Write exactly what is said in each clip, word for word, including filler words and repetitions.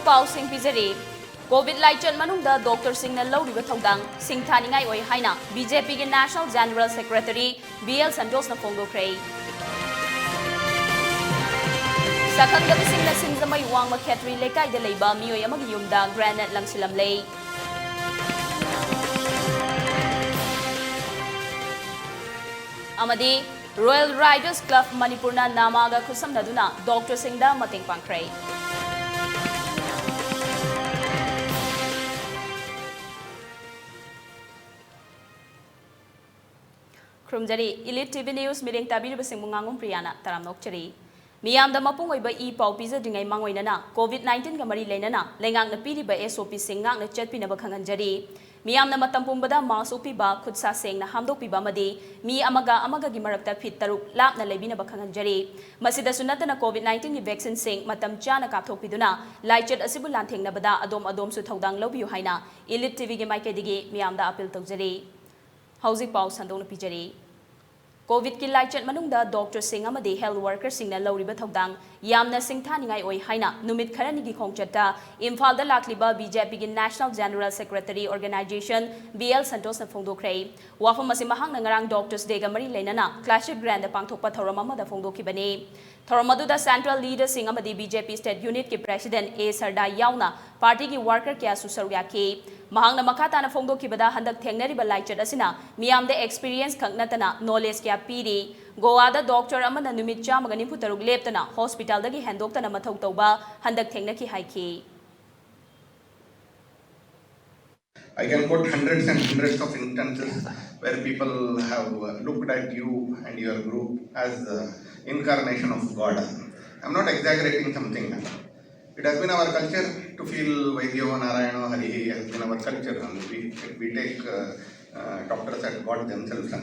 ꯄꯥꯎꯁꯤꯡ ꯄꯤꯖꯔꯤ꯫ ꯀꯣꯚꯤꯗ ꯂꯥꯏꯆꯠ ꯃꯅꯨꯡꯗ ꯗꯣꯛꯇꯔꯁꯤꯡꯅ ꯂꯧꯔꯤꯕ ꯊꯧꯗꯥꯡ ꯁꯤꯡꯊꯥꯅꯤꯡꯉꯥꯏ ꯑꯣꯏ ꯍꯥꯏꯅ ꯕꯤ ꯖꯦ ꯄꯤꯒꯤ national general secretary B L ꯁꯟꯇꯣꯁꯅ ꯐꯣꯡꯗꯣꯛꯈ꯭ꯔꯦ꯫ ꯁꯛꯈꯪꯗꯕꯁꯤꯡꯅ ꯁꯤꯡꯖꯃꯩ ꯋꯥꯡꯃ ꯈꯦꯇ꯭ꯔꯤ ꯂꯩꯀꯥꯏꯗ ꯂꯩꯕ ꯃꯤꯑꯣꯏ ꯑꯃꯒꯤ ꯌꯨꯝꯗ ꯒ꯭ꯔꯦꯅꯦꯗ ꯂꯪꯁꯤꯜꯂꯝꯂꯦ꯫ ꯑꯃꯗꯤ ꯔꯣꯌꯦꯜ ꯔꯥꯏꯗꯔꯁ ꯀ꯭ꯂꯕ ꯃꯅꯤꯄꯨꯔꯅ ꯅꯥꯃꯥꯒ ꯈꯨꯠꯁꯝꯅꯗꯨꯅ ꯗꯣꯛꯇꯔꯁꯤꯡꯗ ꯃꯇꯦꯡ ꯄꯥꯡꯈ꯭ꯔꯦ꯫ ꯈꯨꯔꯨꯝꯖꯔꯤ, ꯏꯂꯤꯠ ꯇꯤ ꯚꯤ ꯅ꯭ꯌꯨꯁ ꯃꯤꯠꯌꯦꯡ ꯇꯥꯕꯤꯔꯤꯕꯁꯤꯡꯕꯨ ꯉꯥꯉꯣꯝ ꯄ꯭ꯔꯤꯌꯥꯅ ꯇꯔꯥꯝꯅ ꯑꯣꯛꯆꯔꯤ꯫ ꯃꯤꯌꯥꯝꯗ ꯃꯄꯨꯡ ꯑꯣꯏꯕ ꯏ ꯄꯥꯎ ꯄꯤꯖꯗ꯭ꯔꯤꯉꯩ ꯃꯥꯡꯑꯣꯏꯅꯅ ꯀꯣꯚꯤꯗ ꯅꯥꯏꯟꯇꯤꯟꯒ ꯃꯔꯤ ꯂꯩꯅꯅ ꯂꯩꯉꯥꯛꯅ ꯄꯤꯔꯤꯕ ꯑꯦꯁ ꯑꯣ ꯄꯤꯁꯤꯡ ꯉꯥꯛꯅ ꯆꯠꯄꯤꯅꯕ ꯈꯪꯍꯟꯖꯔꯤ꯫ ꯃꯤꯌꯥꯝꯅ ꯃꯇꯝ ꯄꯨꯝꯕꯗ ꯃꯥꯁ꯭ꯛ ꯎꯞꯄꯤꯕ, ꯈꯨꯠ ꯁꯥ ꯁꯦꯡꯅ ꯍꯥꯝꯗꯣꯛꯄꯤꯕ ꯑꯃꯗꯤ ꯃꯤ ꯑꯃꯒ ꯑꯃꯒꯒꯤ ꯃꯔꯛꯇ ꯐꯤꯠ ꯇꯔꯨꯛ ꯂꯥꯞꯅ ꯂꯩꯕꯤꯅꯕ ꯈꯪꯍꯟꯖꯔꯤ꯫ ꯃꯁꯤꯗꯁꯨ ꯅꯠꯇꯅ ꯀꯣꯚꯤꯗ ꯅꯥꯏꯟꯇꯤꯟꯒꯤ ꯚꯦꯛꯁꯤꯟꯁꯤꯡ ꯃꯇꯝ ꯆꯥꯅ ꯀꯥꯞꯊꯣꯛꯄꯤꯗꯨꯅ ꯂꯥꯏꯆꯠ ꯑꯁꯤꯕꯨ ꯂꯥꯟꯊꯦꯡꯅꯕꯗ ꯑꯗꯣꯝ ꯑꯗꯣꯝꯁꯨ ꯊꯧꯗꯥꯡ ꯂꯧꯕꯤꯌꯨ ꯍꯥꯏꯅ ꯏꯂꯤꯠ ꯇꯤ ꯚꯤꯒꯤ ꯃꯥꯏꯀꯩꯗꯒꯤ ꯃꯤꯌꯥꯝꯗ ꯑꯄꯤꯜ ꯇꯧꯖꯔꯤ꯫ ꯍꯧꯖꯤꯛ ꯄꯥꯎ ꯁꯟꯗꯣꯛꯅ ꯄꯤꯖꯔꯤ꯫ ꯀꯣꯚꯤꯗꯀꯤ ꯂꯥꯏꯆꯠ ꯃꯅꯨꯡꯗ ꯗꯣꯛꯇꯔꯁꯤꯡ ꯑꯃꯗꯤ ꯍꯦꯜꯊ ꯋꯥꯔꯀꯔꯁꯤꯡꯅ ꯂꯧꯔꯤꯕ ꯊꯧꯗꯥꯡ ꯌꯥꯝꯅ ꯁꯤꯡꯊꯥꯅꯤꯡꯉꯥꯏ ꯑꯣꯏ ꯍꯥꯏꯅ ꯅꯨꯃꯤꯠ ꯈꯔꯅꯤꯒꯤ ꯈꯣꯡꯆꯠꯇ ꯏꯝꯐꯥꯜꯗ ꯂꯥꯛꯂꯤꯕ ꯕꯤ ꯖꯦ ꯄꯤꯒꯤ national general secretary organisation B L ꯁꯟꯇꯣꯁꯅ ꯐꯣꯡꯗꯣꯛꯈ꯭ꯔꯦ꯫ ꯋꯥꯐꯝ ꯑꯁꯤ ꯃꯍꯥꯛꯅ ꯉꯔꯥꯡ ꯗꯣꯛꯇꯔꯁ ꯗꯦꯒ ꯃꯔꯤ ꯂꯩꯅꯅ ꯀ꯭ꯂꯥꯁꯤꯛ ꯒ꯭ꯔꯥꯟꯗ ꯄꯥꯡꯊꯣꯛꯄ ꯊꯧꯔꯝ ꯑꯃꯗ ꯐꯣꯡꯗꯣꯛꯈꯤꯕꯅꯤ꯫ ꯊꯧꯔꯝ ꯑꯗꯨꯗ ꯁꯦꯟꯇ꯭ꯔꯦꯜ ꯂꯤꯗꯔꯁꯤꯡ ꯑꯃꯗꯤ ꯕꯤ ꯖꯦ ꯄꯤ ꯁ꯭ꯇꯦꯠ ꯌꯨꯅꯤꯠꯀꯤ ꯄ꯭ꯔꯦꯁꯤꯗꯦꯟꯠ ꯑꯦ ꯁꯔꯗꯥ ꯌꯥꯎꯅ ꯄꯥꯔꯇꯤꯒꯤ ꯋꯥꯔꯀꯔ ꯀꯌꯥꯁꯨ ꯁꯔꯨꯛ ꯌꯥꯈꯤ꯫ ꯃꯍꯥꯛꯅ ꯃꯈꯥ ꯇꯥꯅ ꯐꯣꯡꯗꯣꯛꯈꯤꯕꯗ, ꯍꯟꯗꯛ ꯊꯦꯡꯅꯔꯤꯕ ꯂꯥꯏꯆꯠ ꯑꯁꯤꯅ ꯃꯤꯌꯥꯝꯗ ꯑꯦꯛꯁꯄꯤꯔꯤꯌꯦꯟꯁ ꯈꯛ ꯅꯠꯇꯅ ꯅꯣꯂꯦꯖ ꯀꯌꯥ ꯄꯤꯔꯤ꯫ ꯒꯣꯋꯥꯗ ꯗꯣꯛꯇꯔ ꯑꯃꯅ ꯅꯨꯃꯤꯠ ꯆꯥꯝꯃꯒ ꯅꯤꯐꯨ ꯇꯔꯨꯛ ꯂꯦꯞꯇꯅ ꯍꯣꯁꯄꯤꯇꯥꯜꯗꯒꯤ ꯍꯦꯟꯗꯣꯛꯇꯅ ꯃꯊꯧ ꯇꯧꯕ ꯍꯟꯗꯛ ꯊꯦꯡꯅꯈꯤ ꯍꯥꯏꯈꯤ꯫ I can quote hundreds and hundreds of instances where people have uh, looked at you and your group as the incarnation of God. I'm not exaggerating something. It has been our culture to feel Vaidyo Narayano Harihi has been our culture. And we, we take uh, uh, doctors as God themselves.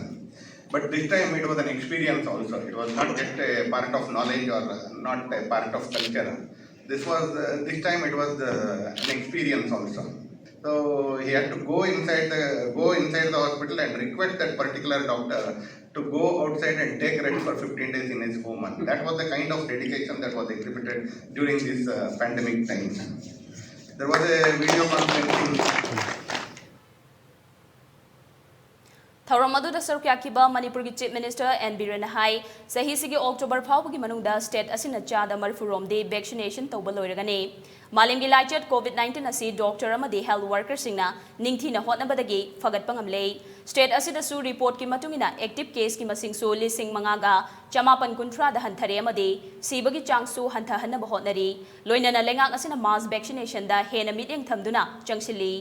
But this time it was an experience also. It was not just a part of knowledge or not a part of culture. This was uh, this time it was uh, an experience also. So he had to go inside the go inside the hospital and request that particular doctor to go outside and take rest for fifteen days in his home. And that was the kind of dedication that was exhibited during this uh, pandemic time. There was a video conferencing. ꯊꯧꯔꯝ ꯑꯗꯨꯗ ꯁꯔꯨꯛ ꯌꯥꯈꯤꯕ ꯃꯅꯤꯄꯨꯔꯒꯤ Chief Minister N ꯕꯤꯔꯦꯟꯅ ꯍꯥꯏ, ꯆꯍꯤꯁꯤꯒꯤ October ꯐꯥꯎꯕꯒꯤ ꯃꯅꯨꯡꯗ state ꯑꯁꯤꯅ ꯆꯥꯗ ꯃꯔꯤꯐꯨ ꯔꯣꯝꯗꯤ vaccination ꯇꯧꯕ ꯂꯣꯏꯔꯒꯅꯤ꯫ ꯃꯥꯂꯦꯝꯒꯤ ꯂꯥꯏꯆꯠ COVID nineteen ꯑꯁꯤ doctor ꯑꯃꯗꯤ health workerꯁꯤꯡꯅ ꯅꯤꯡꯊꯤꯅ ꯍꯣꯠꯅꯕꯗꯒꯤ ꯐꯒꯠꯄ ꯉꯝꯂꯦ꯫ State ꯑꯁꯤꯗꯁꯨ reportꯀꯤ ꯃꯇꯨꯡ ꯏꯟꯅ active caseꯀꯤ ꯃꯁꯤꯡꯁꯨ ꯂꯤꯁꯤꯡ ꯃꯉꯥꯒ ꯆꯃꯥꯄꯟ ꯀꯨꯟꯊ꯭ꯔꯥꯗ ꯍꯟꯊꯔꯦ ꯑꯃꯗꯤ ꯁꯤꯕꯒꯤ ꯆꯥꯡꯁꯨ ꯍꯟꯊꯍꯟꯅꯕ ꯍꯣꯠꯅꯔꯤ꯫ ꯂꯣꯏꯅꯅ ꯂꯩꯉꯥꯛ ꯑꯁꯤꯅ mass vaccinationꯗ ꯍꯦꯟꯅ ꯃꯤꯠꯌꯦꯡ ꯊꯝꯗꯨꯅ ꯆꯪꯁꯤꯜꯂꯤ꯫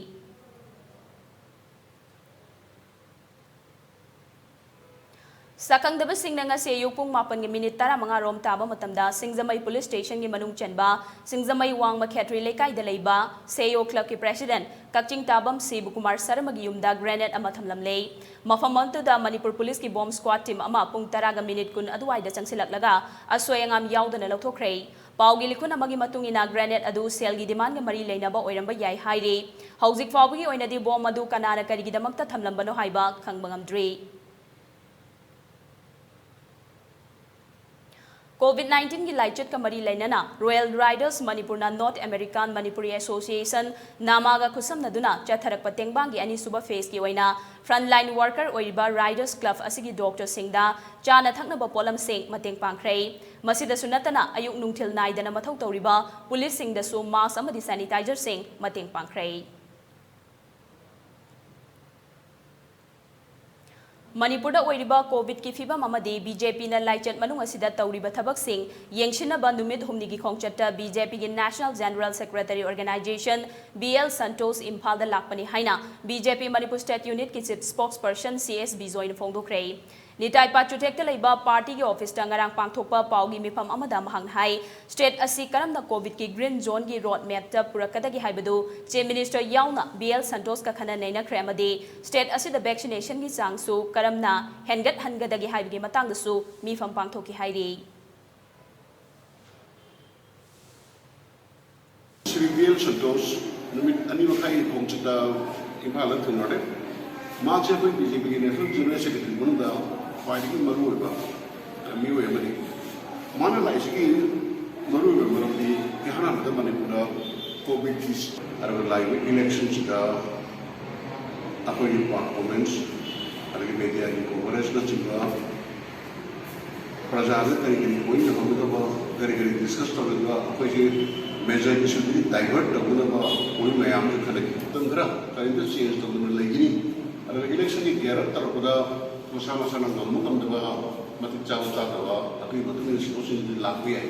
ꯁꯛꯈꯪꯗꯕꯁꯤꯡꯅ ꯉꯁꯤ ꯑꯌꯨꯛ ꯄꯨꯡ ꯃꯥꯄꯟꯒꯤ minute ꯇꯔꯥꯃꯉꯥ ꯔꯣꯝ ꯇꯥꯕ ꯃꯇꯝꯗ ꯁꯤꯡꯖꯃꯩ police stationꯒꯤ ꯃꯅꯨꯡ ꯆꯟꯕ ꯁꯤꯡꯖꯃꯩ ꯋꯥꯡꯃ ꯈꯦꯇ꯭ꯔꯤ ꯂꯩꯀꯥꯏꯗ ꯂꯩꯕ ꯁꯦꯌꯣ clubꯀꯤ president ꯀꯛꯆꯤꯡ ꯇꯥꯕꯝ ꯁꯤꯕꯀꯨꯃꯥꯔ ꯁꯔꯃꯒꯤ ꯌꯨꯝꯗ grenade ꯑꯃ ꯊꯝꯂꯝꯂꯦ꯫ ꯃꯐꯝ ꯑꯗꯨꯗ ꯃꯅꯤꯄꯨꯔ policeꯀꯤ bomb squad team ꯑꯃ ꯄꯨꯡ ꯇꯔꯥꯒ minute ꯀꯨꯟ ꯑꯗꯨꯋꯥꯏꯗ ꯆꯪꯁꯤꯜꯂꯛꯂꯒ ꯑꯁꯣꯏ ꯑꯉꯥꯝ ꯌꯥꯎꯗꯅ ꯂꯧꯊꯣꯛꯈ꯭ꯔꯦ꯫ ꯄꯥꯎꯒꯤ ꯂꯤꯈꯨꯟ ꯑꯃꯒꯤ ꯃꯇꯨꯡ ꯏꯟꯅ grenade ꯑꯗꯨ ꯁꯦꯜꯒꯤ demandꯒ ꯃꯔꯤ ꯂꯩꯅꯕ ꯑꯣꯏꯔꯝꯕ ꯌꯥꯏ ꯍꯥꯏꯔꯤ꯫ ꯍꯧꯖꯤꯛ ꯐꯥꯎꯕꯒꯤ ꯑꯣꯏꯅꯗꯤ bomb ꯑꯗꯨ ꯀꯅꯥꯅ ꯀꯔꯤꯒꯤꯗꯃꯛꯇ ꯊꯝꯂꯝꯕꯅꯣ ꯍꯥꯏꯕ ꯈꯪꯕ ꯉꯝꯗ꯭ꯔꯤ꯫ COVID nineteenꯒꯤ ꯂꯥꯏꯆꯠꯀ ꯃꯔꯤ ꯂꯩꯅꯅ Royal Riders ꯃꯅꯤꯄꯨꯔꯅ North American Manipuri Association, ꯅꯥꯃꯥꯒ ꯈꯨꯠꯁꯝꯅꯗꯨꯅ ꯆꯠꯊꯔꯛꯄ ꯇꯦꯡꯕꯥꯡꯒꯤ ꯑꯅꯤꯁꯨꯕ phaseꯀꯤ ꯑꯣꯏꯅ frontline worker ꯑꯣꯏꯔꯤꯕ Riders Club ꯑꯁꯤꯒꯤ doctorꯁꯤꯡꯗ ꯆꯥꯅ ꯊꯛꯅꯕ ꯄꯣꯠꯂꯝꯁꯤꯡ ꯃꯇꯦꯡ ꯄꯥꯡꯈ꯭ꯔꯦ꯫ ꯃꯁꯤꯗꯁꯨ ꯅꯠꯇꯅ ꯑꯌꯨꯛ ꯅꯨꯡꯊꯤꯜ ꯅꯥꯏꯗꯅ ꯃꯊꯧ ꯇꯧꯔꯤꯕ policeꯁꯤꯡꯗꯁꯨ mask ꯑꯃꯗꯤ sanitizerꯁꯤꯡ ꯃꯇꯦꯡ ꯄꯥꯡꯈ꯭ꯔꯦ꯫ ꯃꯅꯤꯄꯨꯔꯗ ꯑꯣꯏꯔꯤꯕ COVIDꯀꯤ ꯐꯤꯕꯝ ꯑꯃꯗꯤ BJPꯅ ꯂꯥꯏꯆꯠ ꯃꯅꯨꯡ ꯑꯁꯤꯗ ꯇꯧꯔꯤꯕ ꯊꯕꯛꯁꯤꯡ ꯌꯦꯡꯁꯤꯟꯅꯕ ꯅꯨꯃꯤꯠ ꯍꯨꯝꯅꯤꯒꯤ ꯈꯣꯡꯆꯠꯇ BJPꯒꯤ National General Secretary Organization B L Santosh ꯏꯝꯐꯥꯜꯗ ꯂꯥꯛꯄꯅꯤ ꯍꯥꯏꯅ BJP Manipur State Unitꯀꯤ Chief Spokesperson C S ꯕꯤꯖꯣꯏꯅ ꯐꯣꯡꯗꯣꯛꯈ꯭ꯔꯦ꯫ Nitai ꯄꯥꯆꯨꯊꯦꯛꯇ ꯂꯩꯕ partyꯒꯤ officeꯇ ꯉꯔꯥꯡ ꯄꯥꯡꯊꯣꯛꯄ ꯄꯥꯎꯒꯤ ꯃꯤꯐꯝ ꯑꯃꯗ ꯃꯍꯥꯛꯅ ꯍꯥꯏ, state ꯑꯁꯤ ꯀꯔꯝꯅ COVIDꯀꯤ green zoneꯒꯤ road mapꯇ ꯄꯨꯔꯛꯀꯗꯒꯦ ꯍꯥꯏꯕꯗꯨ Chief Minister ꯌꯥꯎꯅ B L Santoshꯀ ꯈꯟꯅ ꯅꯩꯅꯈ꯭ꯔꯦ ꯑꯃꯗꯤ state ꯑꯁꯤꯗ vaccinationꯒꯤ ꯆꯥꯡꯁꯨ ꯀꯔꯝꯅ ꯍꯦꯟꯒꯠꯍꯟꯒꯗꯒꯦ ꯍꯥꯏꯕꯒꯤ ꯃꯇꯥꯡꯗꯁꯨ ꯃꯤꯐꯝ ꯄꯥꯡꯊꯣꯛꯈꯤ ꯍꯥꯏꯔꯤ꯫ ꯁ꯭ꯔꯤ ꯕꯤ ꯑꯦꯜ ꯁꯟꯇꯣꯁ ꯅꯨꯃꯤꯠ ꯑꯅꯤ ꯃꯈꯥꯏꯒꯤ ꯈꯣꯡꯆꯠꯇ ꯏꯝꯐꯥꯜꯗ ꯊꯨꯡꯂꯔꯦ꯫ ꯃꯍꯥꯛꯁꯦ ꯑꯩꯈꯣꯏ BJPꯒꯤ National General Secretary ꯃꯅꯨꯡꯗ ꯈ꯭ꯋꯥꯏꯗꯒꯤ ꯃꯔꯨꯑꯣꯏꯕ ꯃꯤꯑꯣꯏ ꯑꯃꯅꯤ꯫ ꯃꯥꯅ ꯂꯥꯛꯏꯁꯤꯒꯤ ꯃꯔꯨꯑꯣꯏꯕ ꯃꯔꯝꯗꯤ ꯏꯍꯥꯟ ꯍꯥꯟꯕꯗ ꯃꯅꯤꯄꯨꯔꯗ ꯀꯣꯚꯤꯗꯀꯤ ꯑꯗꯨꯒ ꯂꯥꯛꯏꯕ ꯏꯂꯦꯛꯁꯟꯁꯤꯗ ꯑꯩꯈꯣꯏꯒꯤ ꯄꯔꯐꯣꯔꯃꯦꯟꯁ, ꯑꯗꯒꯤ ꯃꯦꯗꯤꯌꯥꯒꯤ ꯀꯣꯚꯔꯦꯖꯅꯆꯤꯡꯕ, ꯄ꯭ꯔꯖꯥꯗ ꯀꯔꯤ ꯀꯔꯤ ꯄꯣꯏꯟ ꯌꯧꯍꯟꯒꯗꯕ, ꯀꯔꯤ ꯀꯔꯤ ꯗꯤꯁꯀꯁ ꯇꯧꯔꯒ ꯑꯩꯈꯣꯏꯁꯦ ꯃꯦꯖꯔ ꯏꯁꯨꯗꯒꯤ ꯗꯥꯏꯚꯔꯠ ꯇꯧꯒꯗꯕ ꯄꯣꯏꯟ ꯃꯌꯥꯝ ꯑꯃ ꯈꯜꯂꯛꯈꯤ꯫ ꯃꯇꯝ ꯈꯔ ꯀꯔꯤꯝꯇ ꯆꯦꯟꯖ ꯇꯧꯗꯅ ꯂꯩꯒꯅꯤ꯫ ꯑꯗꯨꯒ ꯏꯂꯦꯛꯁꯟꯒꯤ ꯒꯤꯌꯔ ꯑꯞ ꯇꯧꯔꯛꯄꯗ ꯃꯁꯥ ꯃꯁꯥꯅ ꯉꯝꯕ ꯉꯝꯗꯕ, ꯃꯇꯤꯛ ꯆꯥꯕ ꯆꯥꯗꯕ, ꯑꯗꯨꯒꯤ ꯃꯇꯨꯡ ꯏꯟꯅ ꯁꯤꯗꯣꯛ ꯁꯤꯖꯤꯟꯗꯤ ꯂꯥꯛꯄ ꯌꯥꯏ꯫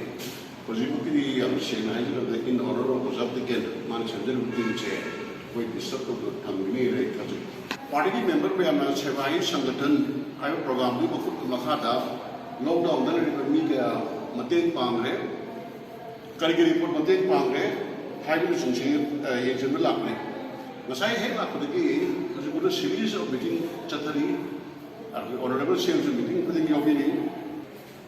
ꯍꯧꯖꯤꯛꯃꯛꯀꯤꯗꯤ ꯌꯥꯝ ꯁꯦꯡꯅ ꯍꯥꯏꯖꯔꯕꯗ, in honor of Joseph Dickens, ꯃꯥꯅ ꯁꯦꯝꯖꯔꯤꯕ ꯇꯤꯝꯁꯦ ꯑꯩꯈꯣꯏ ꯗꯤꯁꯇꯔꯕ ꯇꯧꯗꯅ ꯊꯝꯒꯅꯤꯅ ꯑꯩ ꯊꯥꯖꯩ꯫ ꯄꯥꯔꯇꯤꯒꯤ ꯃꯦꯝꯕꯔ ꯃꯌꯥꯝꯅ ꯁꯦꯕꯥ ꯍꯤ ꯁꯪꯒꯊꯟ ꯍꯥꯏꯕ ꯄ꯭ꯔꯣꯒ꯭ꯔꯥꯝꯗꯨꯒꯤ ꯃꯈꯨꯠ ꯃꯈꯥꯗ ꯂꯣꯛꯗꯥꯎꯟꯗ ꯂꯩꯔꯤꯕ ꯃꯤ ꯀꯌꯥ ꯃꯇꯦꯡ ꯄꯥꯡꯈ꯭ꯔꯦ꯫ ꯀꯔꯤ ꯀꯔꯤ ꯄꯣꯠ ꯃꯇꯦꯡ ꯄꯥꯡꯈ꯭ꯔꯦ ꯍꯥꯏꯕꯅꯆꯤꯡꯕꯁꯤ, ꯑ, ꯌꯦꯡꯁꯤꯟꯕ ꯂꯥꯛꯄꯅꯤ꯫ ꯉꯁꯥꯏ ꯍꯦꯛ ꯂꯥꯛꯄꯗꯒꯤ ꯍꯧꯖꯤꯛ ꯐꯥꯎꯗ series of meeting ꯆꯠꯊꯔꯤ꯫ ꯑꯗꯨꯒ ꯑꯣꯅꯔꯦꯕꯜ ꯁꯤ ꯑꯦꯝꯁꯨ ꯃꯤꯇꯤꯡ ꯈꯨꯗꯤꯡ ꯌꯥꯎꯕꯤꯔꯤ꯫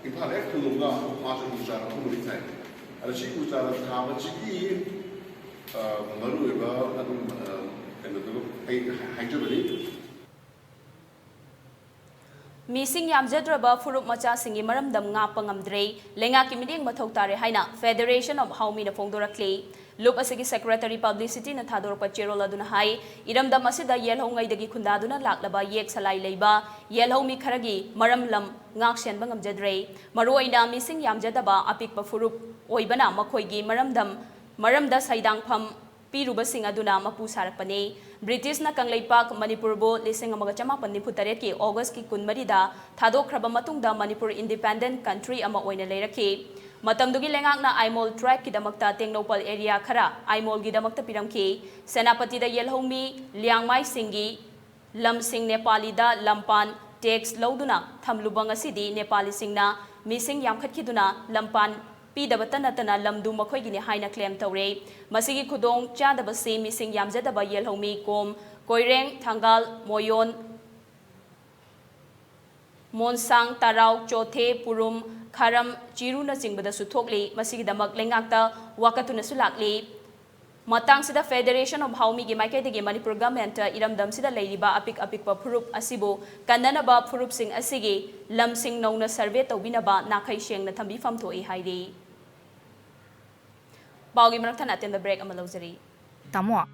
ꯏꯝꯐꯥꯜ ꯍꯦꯛ ꯊꯨꯡꯂꯕꯒ ꯃꯥꯁꯨ ꯎ ꯆꯥꯔ ꯑꯍꯨꯝ ꯃꯔꯤ ꯊꯥꯏ꯫ ꯑꯗ ꯁꯤ ꯎ ꯆꯥꯔ ꯊꯥꯕꯁꯤꯒꯤ, ꯑ, ꯃꯔꯨꯑꯣꯏꯕ ꯑꯗꯨꯝ, ꯑ, ꯀꯩꯅꯣꯗꯣ ꯑꯩ ꯍꯥꯏꯖꯕꯅꯤ꯫ ꯃꯤꯁꯤꯡ ꯌꯥꯝꯖꯗ꯭ꯔꯕ ꯐꯨꯔꯨꯞ ꯃꯆꯥꯁꯤꯡꯒꯤ ꯃꯔꯝꯗꯝ ꯉꯥꯛꯄ ꯉꯝꯗ꯭ꯔꯦ, ꯂꯩꯉꯥꯛꯀꯤ ꯃꯤꯠꯌꯦꯡ ꯃꯊꯧ ꯇꯥꯔꯦ ꯍꯥꯏꯅ Federation of Haomina ꯐꯣꯡꯗꯣꯔꯛꯂꯤ꯫ ꯂꯨꯞ ꯑꯁꯤꯒꯤ ꯁꯦꯀ꯭ꯔꯦꯇꯔꯤ ꯄꯕ꯭ꯂꯤꯁꯤꯇꯤꯅ ꯊꯥꯗꯣꯔꯛꯄ ꯆꯦꯔꯣꯜ ꯑꯗꯨꯅ ꯍꯥꯏ, ꯏꯔꯝꯗꯝ ꯑꯁꯤꯗ ꯌꯦꯜꯍꯧꯉꯩꯗꯒꯤ ꯈꯨꯟꯗꯥꯗꯨꯅ ꯂꯥꯛꯂꯕ ꯌꯦꯛ ꯁꯂꯥꯏ ꯂꯩꯕ ꯌꯦꯜꯍꯧꯃꯤ ꯈꯔꯒꯤ ꯃꯔꯝꯂꯝ ꯉꯥꯛ ꯁꯦꯟꯕ ꯉꯝꯖꯗ꯭ꯔꯦ꯫ ꯃꯔꯨꯑꯣꯏꯅ ꯃꯤꯁꯤꯡ ꯌꯥꯝꯖꯗꯕ ꯑꯄꯤꯛꯄ ꯐꯨꯔꯨꯞ ꯑꯣꯏꯕꯅ ꯃꯈꯣꯏꯒꯤ ꯃꯔꯝꯗꯝ, ꯃꯔꯝꯗ ꯁꯩꯗꯥꯡꯐꯝ ꯄꯤꯔꯨꯕꯁꯤꯡ ꯑꯗꯨꯅ ꯃꯄꯨ ꯁꯥꯔꯛꯄꯅꯤ꯫ ꯕ꯭ꯔꯤꯇꯤꯁꯅ ꯀꯪꯂꯩꯄꯥꯛ ꯃꯅꯤꯄꯨꯔꯕꯨ ꯂꯤꯁꯤꯡ ꯑꯃꯒ ꯆꯃꯥꯄꯟ ꯅꯤꯐꯨ ꯇꯔꯦꯠꯀꯤ ꯑꯣꯒꯁꯀꯤ ꯀꯨꯟꯃꯔꯤꯗ ꯊꯥꯗꯣꯛꯈ꯭ꯔꯕ ꯃꯇꯨꯡꯗ ꯃꯅꯤꯄꯨꯔ independent country ꯑꯃ ꯑꯣꯏꯅ ꯂꯩꯔꯛꯈꯤ꯫ ꯃꯇꯝꯗꯨꯒꯤ ꯂꯩꯉꯥꯛꯅ ꯑꯥꯏꯃꯣꯜ ꯇ꯭ꯔꯥꯏꯕꯀꯤꯗꯃꯛꯇ ꯇꯦꯡꯅꯧꯄꯜ ꯑꯦꯔꯤꯌꯥ ꯈꯔ ꯑꯥꯏꯃꯣꯜꯒꯤꯗꯃꯛꯇ ꯄꯤꯔꯝꯈꯤ꯫ ꯁꯦꯅꯥꯄꯇꯤꯗ ꯌꯦꯜꯍꯧꯃꯤ ꯂꯤꯌꯥꯡꯃꯥꯏꯁꯤꯡꯒꯤ ꯂꯝꯁꯤꯡ ꯅꯦꯄꯥꯂꯤꯗ ꯂꯝꯄꯥꯟ ꯇꯦꯛꯁ ꯂꯧꯗꯨꯅ ꯊꯝꯂꯨꯕ ꯉꯁꯤꯗꯤ ꯅꯦꯄꯥꯂꯤꯁꯤꯡꯅ ꯃꯤꯁꯤꯡ ꯌꯥꯝꯈꯠꯈꯤꯗꯨꯅ ꯂꯝꯄꯥꯟ ꯄꯤꯗꯕꯇ ꯅꯠꯇꯅ ꯂꯝꯗꯨ ꯃꯈꯣꯏꯒꯤꯅꯤ ꯍꯥꯏꯅ ꯀ꯭ꯂꯦꯝ ꯇꯧꯔꯦ꯫ ꯃꯁꯤꯒꯤ ꯈꯨꯗꯣꯡ ꯆꯥꯗꯕꯁꯤ ꯃꯤꯁꯤꯡ ꯌꯥꯝꯖꯗꯕ ꯌꯦꯜꯍꯧꯃꯤ ꯀꯣꯝ, ꯀꯣꯏꯔꯦꯡ, ꯊꯪꯒꯥꯜ, ꯃꯣꯌꯣꯟ, ꯃꯣꯟꯁꯥꯡ, ꯇꯔꯥꯎ, ꯆꯣꯊꯦ, ꯄꯨꯔꯨꯝ, ꯈꯥꯔꯝ, ꯆꯤꯔꯨꯅꯆꯤꯡꯕꯗꯁꯨ ꯊꯣꯛꯂꯤ꯫ ꯃꯁꯤꯒꯤꯗꯃꯛ ꯂꯩꯉꯥꯛꯇ ꯋꯥꯀꯠꯇꯨꯅꯁꯨ ꯂꯥꯛꯂꯤ꯫ ꯃꯇꯥꯡꯁꯤꯗ Federation of Haomiꯒꯤ ꯃꯥꯏꯀꯩꯗꯒꯤ ꯃꯅꯤꯄꯨꯔ ꯒꯚꯔꯟꯃꯦꯟꯠꯇ ꯏꯔꯝꯗꯝꯁꯤꯗ ꯂꯩꯔꯤꯕ ꯑꯄꯤꯛ ꯑꯄꯤꯛꯄ ꯐꯨꯔꯨꯞ ꯑꯁꯤꯕꯨ ꯀꯟꯅꯅꯕ ꯐꯨꯔꯨꯞꯁꯤꯡ ꯑꯁꯤꯒꯤ ꯂꯝꯁꯤꯡ ꯅꯧꯅ ꯁꯔꯚꯦ ꯇꯧꯕꯤꯅꯕ ꯅꯥꯈꯩ ꯁꯦꯡꯅ ꯊꯝꯕꯤꯐꯝ ꯊꯣꯛꯏ ꯍꯥꯏꯔꯤ꯫ ꯄꯥꯎꯒꯤ ꯃꯔꯛ ꯊꯠꯅ ꯑꯇꯦꯟꯕ ꯕ꯭ꯔꯦꯛ ꯑꯃ ꯂꯧꯖꯔꯤ꯫ ꯇꯥꯃꯣ,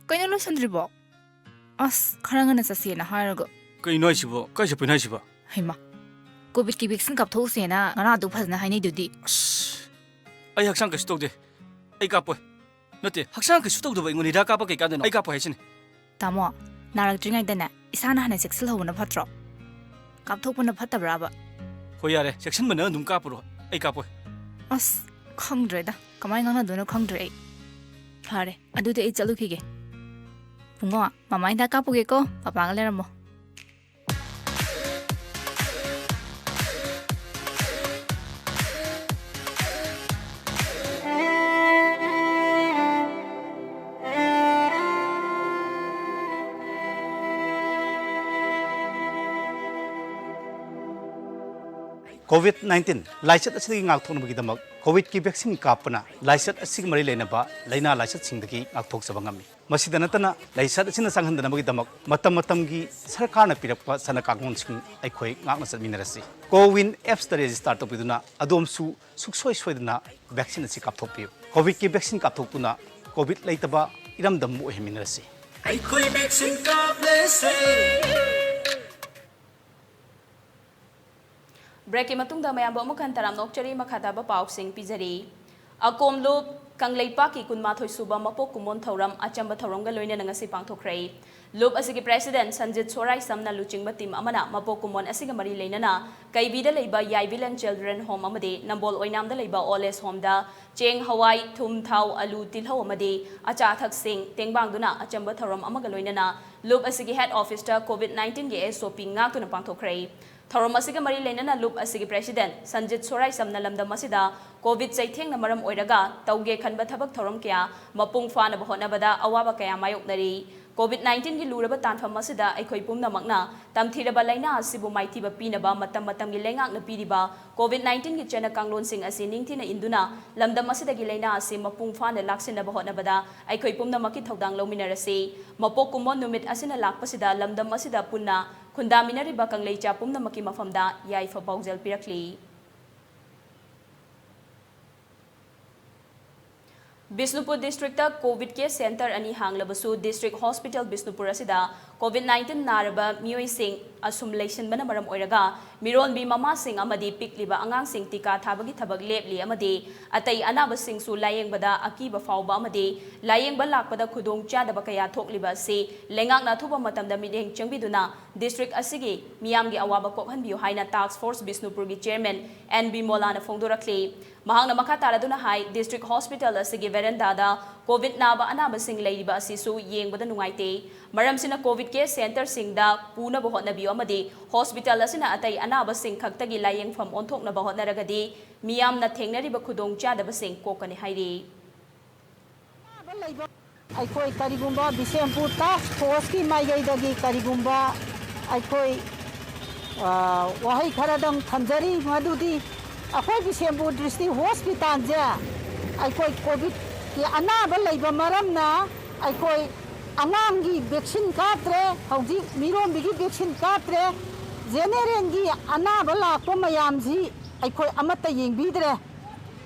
ꯀꯩꯅꯣ ꯂꯣꯏꯁꯟꯗ꯭ꯔꯤꯕꯣ? ꯑꯁ, ꯈꯔ ꯉꯟꯅ ꯆꯠꯁꯦꯅ ꯍꯥꯏꯔꯒ꯫ ꯀꯩꯅꯣ ꯍꯥꯏꯁꯤꯕꯣ? ꯀꯥꯏ ꯆꯠꯄꯩꯅꯣ ꯍꯥꯏꯁꯤꯕꯣ? ꯍꯩꯃꯥ, ꯀꯣꯚꯤꯗꯀꯤ ꯚꯦꯛꯁꯤꯟ ꯀꯥꯞꯊꯣꯛꯎꯁꯦꯅ ꯉꯔꯥꯡ ꯑꯗꯨ ꯐꯖꯅ ꯍꯥꯏꯅꯩꯗꯨꯗꯤ꯫ ꯑꯁ, ꯑꯩ ꯍꯛꯆꯥꯡ ꯀꯩꯁꯨ ꯇꯧꯗꯦ꯫ ꯑꯩ ꯀꯥꯞꯄꯣꯏ꯫ ꯅꯠꯇꯦ, ꯍꯛꯆꯥꯡ ꯀꯩꯁꯨ ꯇꯧꯗꯕ ꯑꯩꯉꯣꯟꯗ ꯍꯤꯗꯥꯛ ꯀꯥꯞꯄ ꯀꯩ ꯀꯥꯟꯗꯅꯣ? ꯑꯩ ꯀꯥꯞꯄꯣꯏ ꯍꯥꯏꯁꯤꯅꯤ꯫ ꯇꯥꯃꯣ, ꯅꯥꯔꯛꯇ꯭ꯔꯤꯉꯩꯗꯅꯦ ꯏꯁꯥꯅ ꯍꯥꯟꯅ ꯆꯦꯛꯁꯤꯜꯍꯧꯕꯅ ꯐꯠꯇ꯭ꯔꯣ? ꯀꯥꯞꯊꯣꯛꯄꯅ ꯐꯠꯇꯕ꯭ꯔꯥꯕ? ꯍꯣꯏ, ꯌꯥꯔꯦ, ꯆꯦꯛꯁꯤꯟꯕꯅ ꯑꯗꯨꯝ ꯀꯥꯞꯄꯨꯔꯣ꯫ ꯑꯩ ꯀꯥꯞꯄꯣꯏ꯫ ꯑꯁ, ꯈꯪꯗ꯭ꯔꯦꯗ, ꯀꯃꯥꯏꯅ ꯉꯥꯡꯅꯗꯣꯏꯅꯣ ꯈꯪꯗ꯭ꯔꯦ ꯑꯩ꯫ ꯐꯔꯦ, ꯑꯗꯨꯗꯤ ꯑꯩ ꯆꯠꯂꯨꯈꯤꯒꯦ꯫ ꯕꯨꯡꯉꯣ, ꯃꯃꯥ ꯍꯤꯗꯥꯛ ꯀꯥꯞꯄꯨꯒꯦꯀꯣ, ꯄꯄꯥꯒ ꯂꯩꯔꯝꯃꯣ꯫ ꯀꯣꯚꯤꯗ ꯅꯥꯏꯟꯇꯤꯟ ꯂꯥꯏꯆꯠ ꯑꯁꯤꯗꯒꯤ ꯉꯥꯛꯊꯣꯛꯅꯕꯒꯤꯗꯃꯛ ꯀꯣꯚꯤꯗꯀꯤ ꯚꯦꯛꯁꯤꯟ ꯀꯥꯞꯄꯅ ꯂꯥꯏꯆꯠ ꯑꯁꯤꯒ ꯃꯔꯤ ꯂꯩꯅꯕ ꯂꯥꯏꯅꯥ ꯂꯥꯏꯆꯠꯁꯤꯡꯗꯒꯤ ꯉꯥꯛꯊꯣꯛꯆꯕ ꯉꯝꯃꯤ꯫ ꯃꯁꯤꯗ ꯅꯠꯇꯅ, ꯂꯥꯏꯆꯠ ꯑꯁꯤꯅ ꯆꯪꯍꯟꯗꯅꯕꯒꯤꯗꯃꯛ ꯃꯇꯝ ꯃꯇꯝꯒꯤ ꯁꯔꯀꯥꯔꯅ ꯄꯤꯔꯛꯄ ꯆꯠꯅ ꯀꯥꯡꯂꯣꯟꯁꯤꯡ ꯑꯩꯈꯣꯏ ꯉꯥꯛꯅ ꯆꯠꯃꯤꯟꯅꯔꯁꯤ꯫ ꯀꯣꯋꯤꯟ ꯑꯦꯞꯁꯇ ꯔꯦꯖꯤꯁꯇꯥꯔ ꯇꯧꯕꯤꯗꯨꯅ ꯑꯗꯣꯝꯁꯨ ꯁꯨꯛꯁꯣꯏ ꯁꯣꯏꯗꯅ ꯚꯦꯛꯁꯤꯟ ꯑꯁꯤ ꯀꯥꯞꯊꯣꯛꯄꯤꯌꯨ꯫ ꯀꯣꯚꯤꯗꯀꯤ ꯚꯦꯛꯁꯤꯟ ꯀꯥꯞꯊꯣꯛꯇꯨꯅ ꯀꯣꯚꯤꯗ ꯂꯩꯇꯕ ꯏꯔꯝꯗꯝ ꯑꯃ ꯑꯣꯏꯍꯟꯃꯤꯟꯅꯔꯁꯤ꯫ ꯑꯩꯈꯣꯏ ꯚꯦꯛꯁꯤꯟ ꯀꯥꯞꯂꯁꯦ꯫ ꯕ꯭ꯔꯦꯛꯀꯤ ꯃꯇꯨꯡꯗ ꯃꯌꯥꯝꯕꯨ ꯑꯃꯨꯛ ꯍꯟꯅ ꯇꯔꯥꯝꯅ ꯑꯣꯛꯆꯔꯤ꯫ ꯃꯈꯥ ꯇꯥꯕ ꯄꯥꯎꯁꯤꯡ ꯄꯤꯖꯔꯤ꯫ ꯑꯀꯣꯝ ꯂꯨꯞ ꯀꯪꯂꯩꯄꯥꯛꯀꯤ ꯀꯨꯟꯃꯥꯊꯣꯏ ꯁꯨꯕ ꯃꯄꯣꯛ ꯀꯨꯝꯑꯣꯟ ꯊꯧꯔꯝ ꯑꯆꯝꯕ ꯊꯧꯔꯝꯒ ꯂꯣꯏꯅꯅ ꯉꯁꯤ ꯄꯥꯡꯊꯣꯛꯈ꯭ꯔꯦ꯫ ꯂꯨꯞ ꯑꯁꯤꯒꯤ ꯄ꯭ꯔꯦꯁꯤꯗꯦꯟꯠ ꯁꯟꯖꯤꯠ ꯁꯣꯔꯥꯏꯁꯝꯅ ꯂꯨꯆꯤꯡꯕ ꯇꯤꯝ ꯑꯃꯅ ꯃꯄꯣꯛ ꯀꯨꯝꯑꯣꯟ ꯑꯁꯤꯒ ꯃꯔꯤ ꯂꯩꯅꯅ ꯀꯩꯕꯤꯗ ꯂꯩꯕ ꯌꯥꯏꯕꯤꯂꯟ ꯆꯤꯜꯗ꯭ꯔꯦꯟ ꯍꯣꯝ ꯑꯃꯗꯤ ꯅꯝꯕꯣꯜ ꯑꯣꯏꯅꯥꯝꯗ ꯂꯩꯕ ꯑꯣꯜ ꯑꯦꯖ ꯍꯣꯝꯗ ꯆꯦꯡ, ꯍꯋꯥꯏ, ꯊꯨꯝ, ꯊꯥꯎ, ꯑꯂꯨ, ꯇꯤꯜꯍꯧ ꯑꯃꯗꯤ ꯑꯆꯥ ꯑꯊꯛꯁꯤꯡ ꯇꯦꯡꯕꯥꯡꯗꯨꯅ ꯑꯆꯝꯕ ꯊꯧꯔꯝ ꯑꯃꯒ ꯂꯣꯏꯅꯅ ꯂꯨꯞ ꯑꯁꯤꯒꯤ ꯍꯦꯗ ꯑꯣꯐꯤꯁꯇ ꯀꯣꯚꯤꯗ ꯅꯥꯏꯟꯇꯤꯟꯒꯤ ꯑꯦꯁ ꯑꯣ ꯄꯤ ꯉꯥꯛꯇꯨꯅ ꯄꯥꯡꯊꯣꯛꯈ꯭ꯔꯦ꯫ ꯊꯧꯔꯝ ꯑꯁꯤꯒ ꯃꯔꯤ ꯂꯩꯅꯅ ꯂꯨꯞ ꯑꯁꯤꯒꯤ ꯄ꯭ꯔꯦꯁꯤꯗꯦꯟꯠ ꯁꯟꯖꯤꯠ ꯁꯣꯔꯥꯏꯁꯝꯅ ꯂꯝꯗꯝ ꯑꯁꯤꯗ ꯀꯣꯚꯤꯗ ꯆꯩꯊꯦꯡꯅ ꯃꯔꯝ ꯑꯣꯏꯔꯒ ꯇꯧꯒꯦ ꯈꯟꯕ ꯊꯕꯛ ꯊꯧꯔꯝ ꯀꯌꯥ ꯃꯄꯨꯡ ꯐꯥꯅꯕ ꯍꯣꯠꯅꯕꯗ ꯑꯋꯥꯕ ꯀꯌꯥ ꯃꯥꯌꯣꯛꯅꯔꯤ꯫ COVID nineteen ꯒꯤ ꯂꯨꯔꯕ ꯇꯥꯟꯐꯝ ꯑꯁꯤꯗ ꯑꯩꯈꯣꯏ ꯄꯨꯝꯅꯃꯛꯅ ꯇꯝꯊꯤꯔꯕ ꯂꯥꯏꯅꯥ ꯑꯁꯤꯕꯨ ꯃꯥꯏꯊꯤꯕ ꯄꯤꯅꯕ ꯃꯇꯝ ꯃꯇꯝꯒꯤ ꯂꯩꯉꯥꯛꯅ ꯄꯤꯔꯤꯕ COVID nineteen ꯒꯤ ꯆꯠꯅ ꯀꯥꯡꯂꯣꯟꯁꯤꯡ ꯑꯁꯤ ꯅꯤꯡꯊꯤꯅ ꯏꯟꯗꯨꯅ ꯂꯝꯗꯝ ꯑꯁꯤꯗꯒꯤ ꯂꯥꯏꯅꯥ ꯑꯁꯤ ꯃꯄꯨꯡ ꯐꯥꯅ ꯂꯥꯛꯁꯤꯟꯅꯕ ꯍꯣꯠꯅꯕꯗ ꯑꯩꯈꯣꯏ ꯄꯨꯝꯅꯃꯛꯀꯤ ꯊꯧꯗꯥꯡ ꯂꯧꯃꯤꯟꯅꯔꯁꯤ꯫ ꯃꯄꯣꯛ ꯀꯨꯝꯑꯣꯟ ꯅꯨꯃꯤꯠ ꯑꯁꯤꯅ ꯂꯥꯛꯄꯁꯤꯗ ꯂꯝꯗꯝ ꯑꯁꯤꯗ ꯄꯨꯟꯅ ꯈꯨꯟꯗꯥꯃꯤꯟꯅꯔꯤꯕ ꯀꯪꯂꯩꯆꯥ ꯄꯨꯝꯅꯃꯛꯀꯤ ꯃꯐꯝꯗ ꯌꯥꯏꯐ ꯄꯥꯎꯖꯦꯜ ꯄꯤꯔꯛꯂꯤ꯫ Bishnupur district COVID care center ꯑꯅꯤ ꯍꯥꯡꯂꯕꯁꯨ, ꯗꯤꯁꯇ꯭ꯔꯤꯛ ꯍꯣꯁꯄꯤꯇꯥꯜ ꯕꯤꯁꯅꯨꯄꯨꯔ ꯑꯁꯤꯗ COVID nineteen ꯅꯥꯔꯕ ꯃꯤꯑꯣꯏꯁꯤꯡ ꯑꯁꯨꯝ ꯂꯩꯁꯤꯟꯕꯅ ꯃꯔꯝ ꯑꯣꯏꯔꯒ, ꯃꯤꯔꯣꯟꯕꯤ ꯃꯃꯥꯁꯤꯡ ꯑꯃꯗꯤ ꯄꯤꯛꯂꯤꯕ ꯑꯉꯥꯡꯁꯤꯡ ꯇꯤꯀꯥ ꯊꯥꯕꯒꯤ ꯊꯕꯛ ꯂꯦꯞꯂꯤ ꯑꯃꯗꯤ ꯑꯇꯩ ꯑꯅꯥꯕꯁꯤꯡꯁꯨ ꯂꯥꯌꯦꯡꯕꯗ ꯑꯀꯤꯕ ꯐꯥꯎꯕ ꯑꯃꯗꯤ ꯂꯥꯌꯦꯡꯕ ꯂꯥꯛꯄꯗ ꯈꯨꯗꯣꯡ ꯆꯥꯗꯕ ꯀꯌꯥ ꯊꯣꯛꯂꯤꯕ ꯑꯁꯤ ꯂꯩꯉꯥꯛꯅ ꯑꯊꯨꯕ ꯃꯇꯝꯗ ꯃꯤꯠꯌꯦꯡ ꯆꯪꯕꯤꯗꯨꯅ ꯗꯤꯁꯇ꯭ꯔꯤꯛ ꯑꯁꯤꯒꯤ ꯃꯤꯌꯥꯝꯒꯤ ꯑꯋꯥꯕ ꯀꯣꯛꯍꯟꯕꯤꯌꯨ ꯍꯥꯏꯅ ꯇꯥꯛꯁ ꯐꯣꯔꯁ ꯕꯤꯁꯅꯨꯄꯨꯔꯒꯤ ꯆꯦꯌꯔꯃꯦꯟ ꯑꯦꯟ ꯕꯤꯃꯣꯂꯥꯅ ꯐꯣꯡꯗꯣꯔꯛꯂꯤ꯫ ꯃꯍꯥꯛꯅ ꯃꯈꯥ ꯇꯥꯔꯗꯨꯅ ꯍꯥꯏ, ꯗꯤꯁꯇ꯭ꯔꯤꯛ ꯍꯣꯁꯄꯤꯇꯥꯜ ꯑꯁꯤꯒꯤ ꯚꯦꯔꯦꯟꯗꯥꯗ COVID ꯅꯥꯕ ꯑꯅꯥꯕꯁꯤꯡ ꯂꯩꯔꯤꯕ ꯑꯁꯤꯁꯨ ꯌꯦꯡꯕꯗ ꯅꯨꯡꯉꯥꯏꯇꯦ꯫ ꯃꯔꯝꯁꯤꯅ COVID care centreꯁꯤꯡꯗ ꯄꯨꯅꯕ ꯍꯣꯠꯅꯕꯤꯌꯨ ꯑꯃꯗꯤ ꯍꯣꯁꯄꯤꯇꯥꯜ ꯑꯁꯤꯅ ꯑꯇꯩ ꯑꯅꯥꯕꯁꯤꯡ ꯈꯛꯇꯒꯤ ꯂꯥꯌꯦꯡꯐꯝ ꯑꯣꯟꯊꯣꯛꯅꯕ ꯍꯣꯠꯅꯔꯒꯗꯤ ꯃꯤꯌꯥꯝꯅ ꯊꯦꯡꯅꯔꯤꯕ ꯈꯨꯗꯣꯡꯆꯥꯗꯕꯁꯤꯡ ꯀꯣꯛꯀꯅꯤ ꯍꯥꯏꯔꯤ꯫ ꯑꯩꯈꯣꯏ ꯀꯔꯤꯒꯨꯝꯕ ꯕꯤꯁꯦꯝꯄꯨꯔ ꯇꯥꯛꯁ ꯐꯣꯔꯁꯀꯤ ꯃꯥꯏꯀꯩꯗꯒꯤ ꯀꯔꯤꯒꯨꯝꯕ ꯑꯩꯈꯣꯏ, ꯑ, ꯋꯥꯍꯩ ꯈꯔꯗꯪ ꯊꯝꯖꯔꯤ, ꯃꯗꯨꯗꯤ ꯑꯩꯈꯣꯏ ꯕꯤꯁꯦꯝꯄꯨꯔ ꯗꯤꯁꯇ꯭ꯔꯤꯛ ꯍꯣꯁꯄꯤꯇꯥꯜꯁꯦ ꯑꯩꯈꯣꯏ ꯀꯣꯚꯤꯗꯀꯤ ꯑꯅꯥꯕ ꯂꯩꯕ ꯃꯔꯝꯅ ꯑꯩꯈꯣꯏ ꯑꯉꯥꯡꯒꯤ ꯚꯦꯛꯁꯤꯟ ꯀꯥꯞꯇ꯭ꯔꯦ, ꯍꯧꯖꯤꯛ ꯃꯤꯔꯣꯟꯕꯤꯒꯤ ꯚꯦꯛꯁꯤꯟ ꯀꯥꯞꯇ꯭ꯔꯦ, ꯖꯦꯅꯦꯔꯦꯜꯒꯤ ꯑꯅꯥꯕ ꯂꯥꯛꯄ ꯃꯌꯥꯝꯁꯤ ꯑꯩꯈꯣꯏ ꯑꯃꯠꯇ ꯌꯦꯡꯕꯤꯗ꯭ꯔꯦ꯫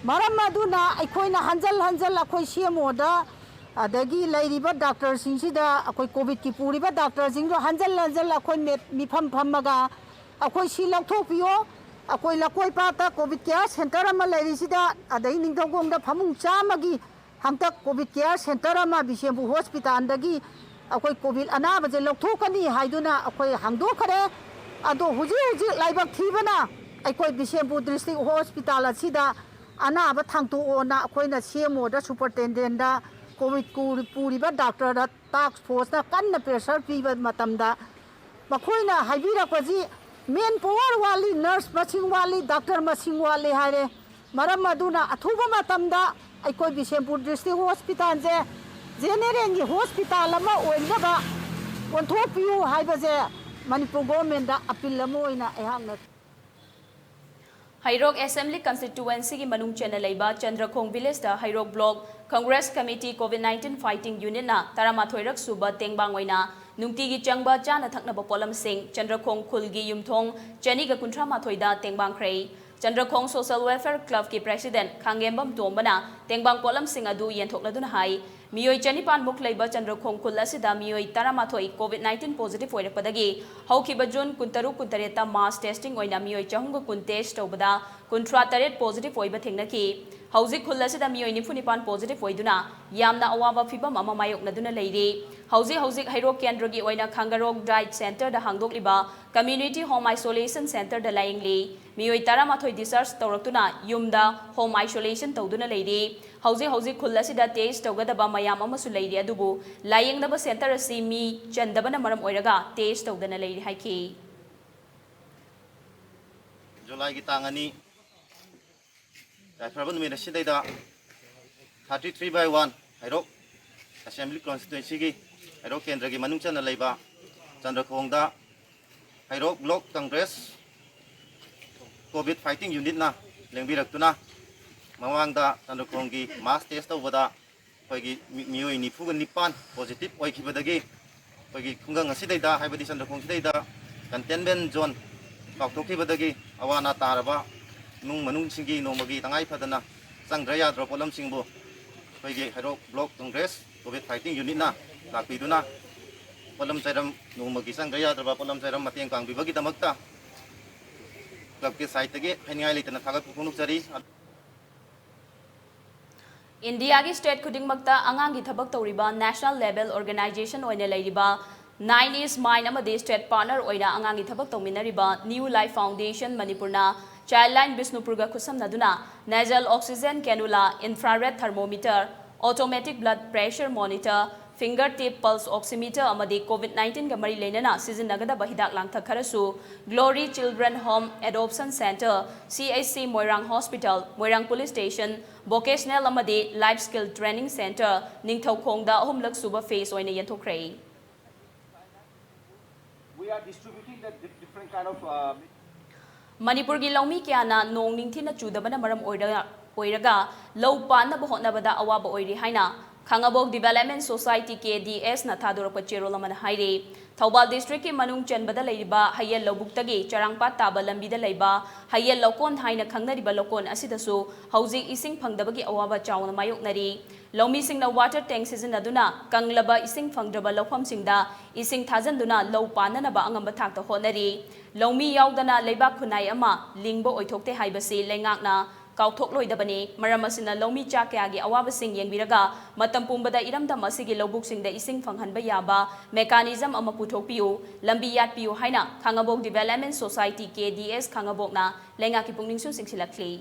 ꯃꯔꯝ ꯑꯗꯨꯅ ꯑꯩꯈꯣꯏꯅ ꯍꯟꯖꯜ ꯍꯟꯖꯜ ꯑꯩꯈꯣꯏ ꯁꯤ ꯑꯦꯝ ꯑꯣꯗ, ꯑꯗꯒꯤ ꯂꯩꯔꯤꯕ ꯗꯥꯛꯇꯔꯁꯤꯡꯁꯤꯗ, ꯑꯩꯈꯣꯏ ꯀꯣꯚꯤꯗꯀꯤ ꯄꯨꯔꯤꯕ ꯗꯥꯛꯇꯔꯁꯤꯡꯗꯣ ꯍꯟꯖꯜ ꯍꯟꯖꯜ ꯑꯩꯈꯣꯏ ꯃꯦꯠ-, ꯃꯤꯐꯝ ꯐꯝꯃꯒ ꯑꯩꯈꯣꯏ ꯁꯤ ꯂꯧꯊꯣꯛꯄꯤꯌꯣ, ꯑꯩꯈꯣꯏ ꯂꯀꯣꯏ ꯄꯥꯠꯇ ꯀꯣꯚꯤꯗ ꯀꯦꯌꯔ ꯁꯦꯟꯇꯔ ꯑꯃ ꯂꯩꯔꯤꯁꯤꯗ, ꯑꯗꯩ ꯅꯤꯡꯊꯧꯈꯣꯡꯗ ꯐꯃꯨꯡ ꯆꯥꯝꯃꯒꯤ ꯍꯟꯗꯛ ꯀꯣꯚꯤꯗ ꯀꯦꯌꯔ ꯁꯦꯟꯇꯔ ꯑꯃ ꯕꯤꯁꯦꯝꯄꯨꯔ ꯍꯣꯁꯄꯤꯇꯥꯜꯗꯒꯤ ꯑꯩꯈꯣꯏ ꯀꯣꯚꯤꯗ ꯑꯅꯥꯕꯁꯦ ꯂꯧꯊꯣꯛꯀꯅꯤ ꯍꯥꯏꯗꯨꯅ ꯑꯩꯈꯣꯏ ꯍꯥꯡꯗꯣꯛꯈ꯭ꯔꯦ꯫ ꯑꯗꯣ ꯍꯧꯖꯤꯛ ꯍꯧꯖꯤꯛ ꯂꯥꯏꯕꯛ ꯊꯤꯕꯅ ꯑꯩꯈꯣꯏ ꯕꯤꯁꯦꯝꯄꯨꯔ ꯗꯤꯁꯇ꯭ꯔꯤꯛ ꯍꯣꯁꯄꯤꯇꯥꯜ ꯑꯁꯤꯗ ꯑꯅꯥꯕ ꯊꯥꯡꯇꯣꯛꯑꯣꯅ ꯑꯩꯈꯣꯏꯅ ꯁꯤ ꯑꯦꯝ ꯑꯣꯗ, ꯁꯨꯄꯔꯇꯦꯟꯗꯦꯟꯗ, ꯀꯣꯚꯤꯗ ꯀꯨ-, ꯄꯨꯔꯤꯕ ꯗꯥꯛꯇꯔꯗ ꯇꯥꯛꯁ ꯐꯣꯔꯁꯅ ꯀꯟꯅ ꯄ꯭ꯔꯦꯁꯔ ꯄꯤꯕ ꯃꯇꯝꯗ ꯃꯈꯣꯏꯅ ꯍꯥꯏꯕꯤꯔꯛꯄꯁꯤ, ꯃꯦꯟ ꯄꯥꯋꯔ ꯋꯥꯠꯂꯤ, ꯅꯔꯁ ꯃꯁꯤꯡ ꯋꯥꯠꯂꯤ, ꯗꯥꯛꯇꯔ ꯃꯁꯤꯡ ꯋꯥꯠꯂꯤ ꯍꯥꯏꯔꯦ꯫ ꯃꯔꯝ ꯑꯗꯨꯅ ꯑꯊꯨꯕ ꯃꯇꯝꯗ ꯑꯩꯈꯣꯏ ꯕꯤꯁꯦꯝꯄꯨꯔ ꯗꯤꯁꯇ꯭ꯔꯤꯛ ꯍꯣꯁꯄꯤꯇꯥꯜꯁꯦ ꯖꯦꯅꯦꯔꯦꯜꯒꯤ ꯍꯣꯁꯄꯤꯇꯥꯜ ꯑꯃ ꯑꯣꯏꯅꯕ ꯑꯣꯟꯊꯣꯛꯄꯤꯌꯨ ꯍꯥꯏꯕꯁꯦ ꯃꯅꯤꯄꯨꯔ ꯒꯣꯔꯃꯦꯟꯗ ꯑꯄꯤꯜ ꯑꯃ ꯑꯣꯏꯅ ꯑꯩꯍꯥꯛꯅ ꯍꯩꯔꯣꯛ ꯑꯦꯁꯦꯝꯕ꯭ꯂꯤ ꯀꯟꯁꯇꯤꯇ꯭ꯌꯨꯑꯦꯟꯁꯤꯒꯤ ꯃꯅꯨꯡ ꯆꯟꯅ ꯂꯩꯕ ꯆꯟꯗ꯭ꯔꯈꯣꯡ ꯚꯤꯂꯦꯖꯇ Heirok block congress committee COVID nineteen fighting ꯌꯨꯅꯤꯠꯅ ꯇꯔꯥꯃꯥꯊꯣꯏꯔꯛ ꯁꯨꯕ ꯇꯦꯡꯕꯥꯡ ꯑꯣꯏꯅ ꯅꯨꯡꯇꯤꯒꯤ ꯆꯪꯕ ꯆꯥꯅ ꯊꯛꯅꯕ ꯄꯣꯠꯂꯝꯁꯤꯡ ꯆꯟꯗ꯭ꯔꯈꯣꯡ ꯈꯨꯜꯒꯤ ꯌꯨꯝꯊꯣꯡ ꯆꯅꯤꯒ ꯀꯨꯟꯊ꯭ꯔꯥ ꯃꯥꯊꯣꯏꯗ ꯇꯦꯡꯕꯥꯡꯈ꯭ꯔꯦ꯫ ꯆꯟꯗ꯭ꯔꯈꯣꯡ ꯁꯣꯁꯦꯜ ꯋꯦꯜꯐꯤꯌꯔ ꯀ꯭ꯂꯕꯀꯤ ꯄ꯭ꯔꯦꯁꯤꯗꯦꯟꯠ ꯈꯥꯡꯉꯦꯝꯕꯝ ꯇꯣꯝꯕꯅ ꯇꯦꯡꯕꯥꯡ ꯄꯣꯠꯂꯝꯁꯤꯡ ꯑꯗꯨ ꯌꯦꯟꯊꯣꯛꯂꯗꯨꯅ ꯍꯥꯏ, ꯃꯤꯑꯣꯏ ꯆꯅꯤꯄꯥꯟ ꯃꯨꯛ ꯂꯩꯕ ꯆꯟꯗ꯭ꯔꯈꯣꯡ ꯈꯨꯜ ꯑꯁꯤꯗ ꯃꯤꯑꯣꯏ ꯇꯔꯥꯃꯥꯊꯣꯏ ꯀꯣꯚꯤꯗ ꯅꯥꯏꯟꯇꯤꯟ ꯄꯣꯖꯤꯇꯤꯚ ꯑꯣꯏꯔꯛꯄꯗꯒꯤ ꯍꯧꯈꯤꯕ ꯖꯨꯟ ꯀꯨꯟꯇꯔꯨꯛ ꯀꯨꯟꯇꯔꯦꯠꯇ ꯃꯥꯁ ꯇꯦꯁꯇꯤꯡ ꯑꯣꯏꯅ ꯃꯤꯑꯣꯏ ꯆꯍꯨꯝꯒ ꯀꯨꯟ ꯇꯦꯁ ꯇꯧꯕꯗ ꯀꯨꯟꯊ꯭ꯔꯥ ꯇꯔꯦꯠ ꯄꯣꯖꯤꯇꯤꯚ ꯑꯣꯏꯕ ꯊꯦꯡꯅꯈꯤ꯫ ꯍꯧꯖꯤꯛ ꯈꯨꯜ ꯑꯁꯤꯗ ꯃꯤꯑꯣꯏ ꯅꯤꯐꯨ ꯅꯤꯄꯥꯟ ꯄꯣꯖꯤꯇꯤꯚ ꯑꯣꯏꯗꯨꯅ ꯌꯥꯝꯅ ꯑꯋꯥꯕ ꯐꯤꯚꯝ ꯑꯃ ꯃꯥꯌꯣꯛꯅꯗꯨꯅ ꯂꯩꯔꯤ꯫ ꯍꯧꯖꯤꯛ ꯍꯧꯖꯤꯛ ꯍꯩꯔꯣꯛ ꯀꯦꯟꯗ꯭ꯔꯒꯤ ꯑꯣꯏꯅ ꯈꯥꯡꯒꯔꯣꯛ ꯗꯥꯏꯠ ꯁꯦꯟꯇꯔꯗ ꯍꯥꯡꯗꯣꯛꯂꯤꯕ ꯀꯝꯃ꯭ꯌꯨꯅꯤꯇꯤ ꯍꯣꯝ ꯑꯥꯏꯁꯣꯂꯦꯁꯟ ꯁꯦꯟꯇꯔꯗ ꯂꯥꯌꯦꯡꯂꯤ꯫ ꯃꯤꯑꯣꯏ ꯇꯔꯥꯃꯥꯊꯣꯏ ꯗꯤꯁꯆꯥꯔꯖ ꯇꯧꯔꯛꯇꯨꯅ ꯌꯨꯝꯗ ꯍꯣꯝ ꯑꯥꯏꯁꯣꯂꯦꯁꯟ ꯇꯧꯗꯨꯅ ꯂꯩꯔꯤ꯫ ꯍꯧꯖꯤꯛ ꯍꯧꯖꯤꯛ ꯈꯨꯜ ꯑꯁꯤꯗ ꯇꯦꯁ ꯇꯧꯒꯗꯕ ꯃꯌꯥꯝ ꯑꯃꯁꯨ ꯂꯩꯔꯤ, ꯑꯗꯨꯕꯨ ꯂꯥꯌꯦꯡꯅꯕ ꯁꯦꯟꯇꯔ ꯑꯁꯤ ꯃꯤ ꯆꯟꯗꯕꯅ ꯃꯔꯝ ꯑꯣꯏꯔꯒ ꯇꯦꯁ ꯇꯧꯗꯅ ꯂꯩꯔꯤ ꯍꯥꯏꯈꯤ꯫ ꯖꯨꯂꯥꯏꯒꯤ ꯇꯥꯡ ꯑꯅꯤ, ꯌꯥꯏꯐꯔꯕ ꯅꯨꯃꯤꯠ ꯑꯁꯤꯗꯩꯗ thirty three by one Heirok assembly ꯀꯣꯟꯁꯇꯤꯇ꯭ꯋꯦꯟꯁꯤꯒꯤ ꯍꯩꯔꯣꯛ ꯀꯦꯟꯗ꯭ꯔꯒꯤ ꯃꯅꯨꯡ ꯆꯟꯅ ꯂꯩꯕ ꯆꯟꯗ꯭ꯔꯈꯣꯡꯗ Heirok block congress COVID fighting ꯌꯨꯅꯤꯠꯅ ꯂꯦꯡꯕꯤꯔꯛꯇꯨꯅ ꯃꯃꯥꯡꯗ ꯆꯟꯗ꯭ꯔꯈꯣꯡꯒꯤ ꯃꯥꯁ ꯇꯦꯁ ꯇꯧꯕꯗ ꯑꯩꯈꯣꯏꯒꯤ ꯃꯤ-, ꯃꯤꯑꯣꯏ ꯅꯤꯐꯨꯒ ꯅꯤꯄꯥꯟ ꯄꯣꯖꯤꯇꯤꯚ ꯑꯣꯏꯈꯤꯕꯗꯒꯤ ꯑꯩꯈꯣꯏꯒꯤ ꯈꯨꯡꯒꯪ ꯑꯁꯤꯗꯩꯗ, ꯍꯥꯏꯕꯗꯤ ꯆꯟꯗ꯭ꯔꯈꯣꯡꯁꯤꯗꯩꯗ ꯀꯟꯇꯦꯟꯃꯦꯟ ꯖꯣꯟ ꯀꯥꯎꯊꯣꯛꯈꯤꯕꯗꯒꯤ ꯑꯋꯥ ꯑꯅꯥ ꯇꯥꯔꯕ ꯏꯃꯨꯡ ꯃꯅꯨꯡꯁꯤꯡꯒꯤ ꯅꯣꯡꯃꯒꯤ ꯇꯉꯥꯏ ꯐꯗꯅ ꯆꯪꯗ꯭ꯔ ꯌꯥꯗ꯭ꯔꯕ ꯄꯣꯠꯂꯝꯁꯤꯡꯕꯨ ꯑꯩꯈꯣꯏꯒꯤ ꯍꯩꯔꯣꯛ ꯕ꯭ꯂꯣꯛ ꯀꯪꯒ꯭ꯔꯦꯁ ꯀꯣꯚꯤꯗ ꯐꯥꯏꯇꯤꯡ ꯌꯨꯅꯤꯠꯅ ꯂꯥꯛꯄꯤꯗꯨꯅ ꯄꯣꯠꯂꯝ ꯆꯩꯔꯝ, ꯅꯣꯡꯃꯒꯤ ꯆꯪꯗ꯭ꯔ ꯌꯥꯗ꯭ꯔꯕ ꯄꯣꯠꯂꯝ ꯆꯩꯔꯝ ꯃꯇꯦꯡ ꯄꯥꯡꯕꯤꯕꯒꯤꯗꯃꯛꯇ ꯀ꯭ꯂꯕꯀꯤ ꯁꯥꯏꯠꯇꯒꯤ ꯍꯥꯏꯅꯤꯡꯉꯥꯏ ꯂꯩꯇꯅ ꯊꯥꯒꯠꯄ ꯐꯣꯡꯗꯣꯛꯆꯔꯤ꯫ ꯏꯟꯗꯤꯌꯥꯒꯤ ꯁ꯭ꯇꯦꯠ ꯈꯨꯗꯤꯡꯃꯛꯇ ꯑꯉꯥꯡꯒꯤ ꯊꯕꯛ ꯇꯧꯔꯤꯕ ꯅꯦꯁꯅꯦꯜ ꯂꯦꯚꯦꯜ ꯑꯣꯔꯒꯅꯥꯏꯖꯦꯁꯟ ꯑꯣꯏꯅ ꯂꯩꯔꯤꯕ Nine is Mine ꯑꯃꯗꯤ ꯁ꯭ꯇꯦꯠ ꯄꯥꯔꯠꯅꯔ ꯑꯣꯏꯅ ꯑꯉꯥꯡꯒꯤ ꯊꯕꯛ ꯇꯧꯃꯤꯟꯅꯔꯤꯕ New Life Foundation ꯃꯅꯤꯄꯨꯔꯅ Childline ꯕꯤꯁꯅꯨꯄꯨꯔꯒ ꯈꯨꯠꯁꯝꯅꯗꯨꯅ nasal oxygen cannula, infrared thermometer, automatic blood pressure monitor, finger tip pulse oximeter ꯑꯃꯗꯤ COVID nineteen ꯒ ꯃꯔꯤ ꯂꯩꯅꯅ ꯁꯤꯖꯤꯟꯅꯒꯗꯕ ꯍꯤꯗꯥꯛ ꯂꯥꯡꯊꯛ ꯈꯔꯁꯨ Glory Children Home Adoption Center, C H C Moirang Hospital, Moirang Police Station, Vocational ꯑꯃꯗꯤ Life Skill Training Center, ꯅꯤꯡꯊꯧꯈꯣꯡꯗ ꯑꯍꯨꯝꯂꯛ ꯁꯨꯕ phase ꯑꯣꯏꯅ ꯌꯦꯟꯊꯣꯛꯈ꯭ꯔꯦ꯫ We are distributing the di- different kind of uh, ꯃꯅꯤꯄꯨꯔꯒꯤ ꯂꯧꯃꯤ ꯀꯌꯥꯅ ꯅꯣꯡ ꯅꯤꯡꯊꯤꯅ ꯆꯨꯗꯕꯅ ꯃꯔꯝ ꯑꯣꯏꯔꯒ, ꯑꯣꯏꯔꯒ ꯂꯧ ꯄꯥꯟꯅꯕ ꯍꯣꯠꯅꯕꯗ ꯑꯋꯥꯕ ꯑꯣꯏꯔꯤ ꯍꯥꯏꯅ ꯈꯥꯉꯕꯣꯛ Development Society, K D S ꯅ ꯊꯥꯗꯣꯔꯛꯄ ꯆꯦꯔꯣꯜ ꯑꯃꯅ ꯍꯥꯏꯔꯤ꯫ ꯊꯧꯕꯥꯜ district ꯀꯤ ꯃꯅꯨꯡ ꯆꯟꯕꯗ ꯂꯩꯔꯤꯕ ꯍꯌꯦꯜ ꯂꯧꯕꯨꯛꯇꯒꯤ ꯆꯔꯥꯡꯄꯥꯠ ꯇꯥꯕ ꯂꯝꯕꯤꯗ ꯂꯩꯕ ꯍꯌꯦꯜ ꯂꯧꯀꯣꯟ ꯍꯥꯏꯅ ꯈꯪꯅꯔꯤꯕ ꯂꯧꯀꯣꯟ ꯑꯁꯤꯗꯁꯨ ꯍꯧꯖꯤꯛ ꯏꯁꯤꯡ ꯐꯪꯗꯕꯒꯤ ꯑꯋꯥꯕ ꯆꯥꯎꯅ ꯃꯥꯌꯣꯛꯅꯔꯤ꯫ ꯂꯧꯃꯤꯁꯤꯡꯅ water tank ꯁꯤꯖꯤꯟꯅꯗꯨꯅ ꯀꯪꯂꯕ ꯏꯁꯤꯡ ꯐꯪꯗ꯭ꯔꯕ ꯂꯧꯐꯝꯁꯤꯡꯗ ꯏꯁꯤꯡ ꯊꯥꯖꯤꯟꯗꯨꯅ ꯂꯧ ꯄꯥꯟꯅꯅꯕ ꯑꯉꯝꯕ ꯊꯥꯛꯇ ꯍꯣꯠꯅꯔꯤ꯫ ꯂꯧꯃꯤ ꯌꯥꯎꯗꯅ ꯂꯩꯕꯥꯛ ꯈꯨꯟꯅꯥꯏ ꯑꯃ ꯂꯤꯡꯕ ꯑꯣꯏꯊꯣꯛꯇꯦ ꯍꯥꯏꯕꯁꯤ ꯂꯩꯉꯥꯛꯅ ꯀꯥꯎꯊꯣꯛꯂꯣꯏꯗꯕꯅꯤ꯫ ꯃꯔꯝ ꯑꯁꯤꯅ ꯂꯧꯃꯤ ꯆꯥ ꯀꯌꯥꯒꯤ ꯑꯋꯥꯕꯁꯤꯡ ꯌꯦꯡꯕꯤꯔꯒ ꯃꯇꯝ ꯄꯨꯝꯕꯗ ꯏꯔꯝꯗꯝ ꯑꯁꯤꯒꯤ ꯂꯧꯕꯨꯛꯁꯤꯡꯗ ꯏꯁꯤꯡ ꯐꯪꯍꯟꯕ ꯌꯥꯕ mechanism ꯑꯃ ꯄꯨꯊꯣꯛꯄꯤꯌꯨ, ꯂꯝꯕꯤ ꯌꯥꯠꯄꯤꯌꯨ ꯍꯥꯏꯅ ꯈꯥꯉꯕꯣꯛ Development Society, K D S ꯈꯥꯉꯕꯣꯛꯅ ꯂꯩꯉꯥꯛꯀꯤ ꯄꯨꯛꯅꯤꯡꯁꯨ ꯆꯤꯡꯁꯤꯜꯂꯛꯂꯤ꯫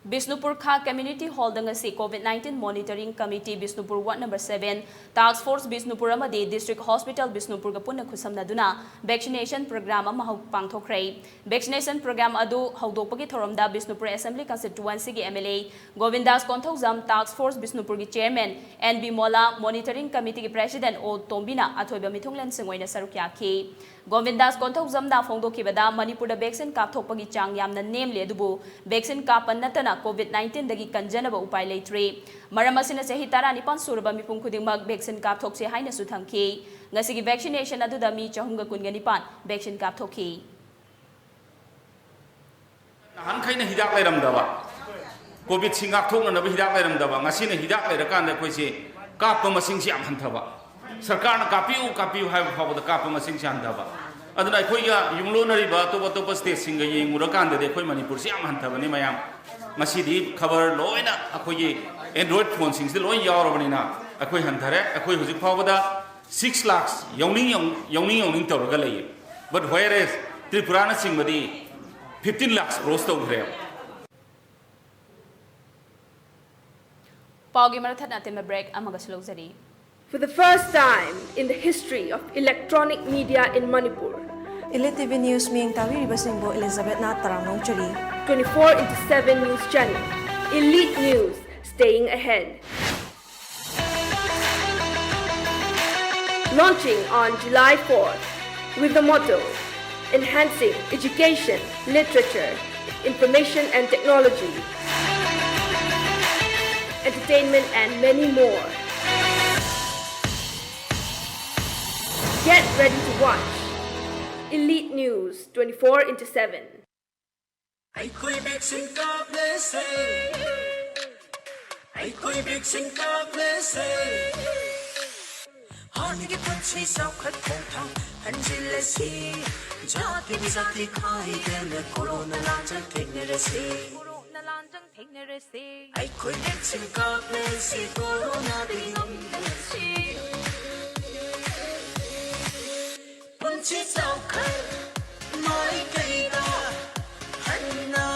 ꯕꯤꯁꯅꯨꯄꯨꯔ ꯈꯥ Community Hall ꯗ ꯉꯁꯤ COVID nineteen Monitoring Committee Bishnupur Ward number seven, Task Force Bishnupur ꯑꯃꯗꯤ District Hospital ꯕꯤꯁꯅꯨꯄꯨꯔꯒ ꯄꯨꯟꯅ ꯈꯨꯠꯁꯝꯅꯗꯨꯅ vaccination program ꯑꯃ ꯍꯧ-, ꯄꯥꯡꯊꯣꯛꯈ꯭ꯔꯦ꯫ Vaccination program ꯑꯗꯨ ꯍꯧꯗꯣꯛꯄꯒꯤ ꯊꯧꯔꯝꯗ ꯕꯤꯁꯅꯨꯄꯨꯔ Assembly Constituency ꯒꯤ M L A ꯒꯣꯕꯤꯟꯗꯥꯁ Konthoujam, Task Force ꯕꯤꯁꯅꯨꯄꯨꯔꯒꯤ Chairman N B ꯃꯣꯂꯥ, Monitoring Committee ꯒꯤ President ꯑꯣ ꯇꯣꯝꯕꯤꯅ ꯑꯊꯣꯏꯕ ꯃꯤꯊꯨꯡꯂꯦꯟꯁꯤꯡ ꯑꯣꯏꯅ ꯁꯔꯨꯛ ꯌꯥꯈꯤ꯫ ꯒꯣꯕꯤꯟꯗꯥꯁ ꯀꯣꯟꯊꯧꯖꯝꯅ ꯐꯣꯡꯗꯣꯛꯈꯤꯕꯗ, ꯃꯅꯤꯄꯨꯔꯗ vaccine ꯀꯥꯞꯊꯣꯛꯄꯒꯤ ꯆꯥꯡ ꯌꯥꯝꯅ ꯅꯦꯝꯂꯦ, ꯑꯗꯨꯕꯨ vaccine ꯀꯥꯞꯄ ꯅꯠꯇꯅ COVID nineteen ꯗꯒꯤ ꯀꯟꯖꯅꯕ ꯎꯄꯥꯏ ꯂꯩꯇ꯭ꯔꯤ꯫ ꯃꯔꯝ ꯑꯁꯤꯅ ꯆꯍꯤ ꯇꯔꯥꯅꯤꯄꯥꯟ ꯁꯨꯔꯕ ꯃꯤꯄꯨꯝ ꯈꯨꯗꯤꯡꯃꯛ vaccine ꯀꯥꯞꯊꯣꯛꯁꯦ ꯍꯥꯏꯅꯁꯨ ꯊꯝꯈꯤ꯫ ꯉꯁꯤꯒꯤ vaccination ꯑꯗꯨꯗ ꯃꯤ ꯆꯍꯨꯝꯒ ꯀꯨꯟꯒ ꯅꯤꯄꯥꯟ vaccine ꯀꯥꯞꯊꯣꯛꯈꯤ꯫ ꯅꯍꯥꯟꯈꯩꯅ ꯍꯤꯗꯥꯛ ꯂꯩꯔꯝꯗꯕ, ꯀꯣꯚꯤꯗꯁꯤ ꯉꯥꯛꯊꯣꯛꯅꯅꯕ ꯍꯤꯗꯥꯛ ꯂꯩꯔꯝꯗꯕ, ꯉꯁꯤꯅ ꯍꯤꯗꯥꯛ ꯂꯩꯔꯀꯥꯟꯗ ꯑꯩꯈꯣꯏꯁꯦ ꯀꯥꯞꯄ ꯃꯁꯤꯡꯁꯤ ꯌꯥꯝ ꯍꯟꯊꯕ, ꯁꯔꯀꯥꯔꯅ ꯀꯥꯞꯄꯤꯌꯨ ꯀꯥꯞꯄꯤꯌꯨ ꯍꯥꯏꯕ ꯐꯥꯎꯕꯗ ꯀꯥꯞꯄ ꯃꯁꯤꯡꯁꯤ ꯍꯟꯊꯕ꯫ ꯑꯗꯨꯅ ꯑꯩꯈꯣꯏꯒ ꯌꯨꯝꯂꯣꯟꯅꯔꯤꯕ ꯑꯇꯣꯞ ꯑꯇꯣꯞꯄ ꯁ꯭ꯇꯦꯠꯁꯤꯡꯒ ꯌꯦꯡꯉꯨꯔꯀꯥꯟꯗꯗꯤ ꯑꯩꯈꯣꯏ ꯃꯅꯤꯄꯨꯔꯁꯤ ꯌꯥꯝ ꯍꯟꯊꯕꯅꯤ꯫ ꯃꯌꯥꯝ ꯉꯁꯤꯗꯤ ꯈꯕꯔ ꯂꯣꯏꯅ ꯑꯩꯈꯣꯏꯒꯤ Android ꯐꯣꯟꯁꯤꯡꯁꯤꯗ ꯂꯣꯏ ꯌꯥꯎꯔꯕꯅꯤꯅ ꯑꯩꯈꯣꯏ ꯍꯟꯊꯔꯦ꯫ ꯑꯩꯈꯣꯏ ꯍꯧꯖꯤꯛ ꯐꯥꯎꯕꯗ six lakhs ꯌꯧꯅꯤꯡ ꯌꯧ-, ꯌꯧꯅꯤꯡ ꯌꯧꯅꯤꯡ ꯇꯧꯔꯒ ꯂꯩꯌꯦ꯫ But whereas ꯇ꯭ꯔꯤꯄꯨꯔꯥꯅꯆꯤꯡꯕꯗꯤ fifteen lakhs cross ꯇꯧꯈ꯭ꯔꯦꯕ꯫ ꯄꯥꯎꯒꯤ ꯃꯔꯛ ꯊꯠꯅ ꯑꯇꯦꯟꯕ ꯕ꯭ꯔꯦꯛ ꯑꯃꯒꯁꯨ ꯂꯧꯖꯔꯤ꯫ For the first time in the history of electronic media in Manipur, Elite T V News ꯃꯤꯌꯦꯡ ꯇꯥꯕꯤꯔꯤꯕꯁꯤꯡꯕꯨ ꯏꯂꯤꯖꯥꯕꯦꯠꯅ ꯇꯔꯥꯝꯅ ꯑꯣꯛꯆꯔꯤ꯫ Twenty-four into seven news channel, Elite News, staying ahead. Launching on July fourth with the motto, Enhancing Education, Literature, Information and Technology, Entertainment and many more. Get ready to watch Elite News twenty-four into seven. ꯑꯩꯈꯣꯏ vaccine ꯀꯥꯞꯂꯁꯦ꯫ ꯑꯩꯈꯣꯏ vaccine ꯀꯥꯞꯂꯁꯦ꯫ ꯍꯥꯟꯅꯒꯤ ꯄꯨꯟꯁꯤ ꯆꯥꯎꯈꯠ ꯈꯣꯡꯊꯥꯡ ꯍꯟꯖꯤꯜꯂꯁꯤ꯫ ꯖꯥꯇꯤ ꯖꯥꯇꯤ ꯈꯥꯏꯗꯅ corona ꯂꯥꯟꯖꯪ ꯊꯦꯡꯅꯔꯁꯤ꯫ ꯀꯣꯔꯣꯅꯥ ꯂꯥꯟꯖꯪ ꯊꯦꯡꯅꯔꯁꯤ꯫ ꯑꯩꯈꯣꯏ vaccine ꯀꯥꯞꯂꯁꯤ, ꯀꯣꯔꯣꯅꯥꯗꯒꯤ ꯉꯝꯂꯁꯤ꯫ ꯄꯨꯟꯁꯤ ꯆꯥꯎꯈꯠ ꯃꯥꯏꯀꯩꯗ ꯍꯟꯅ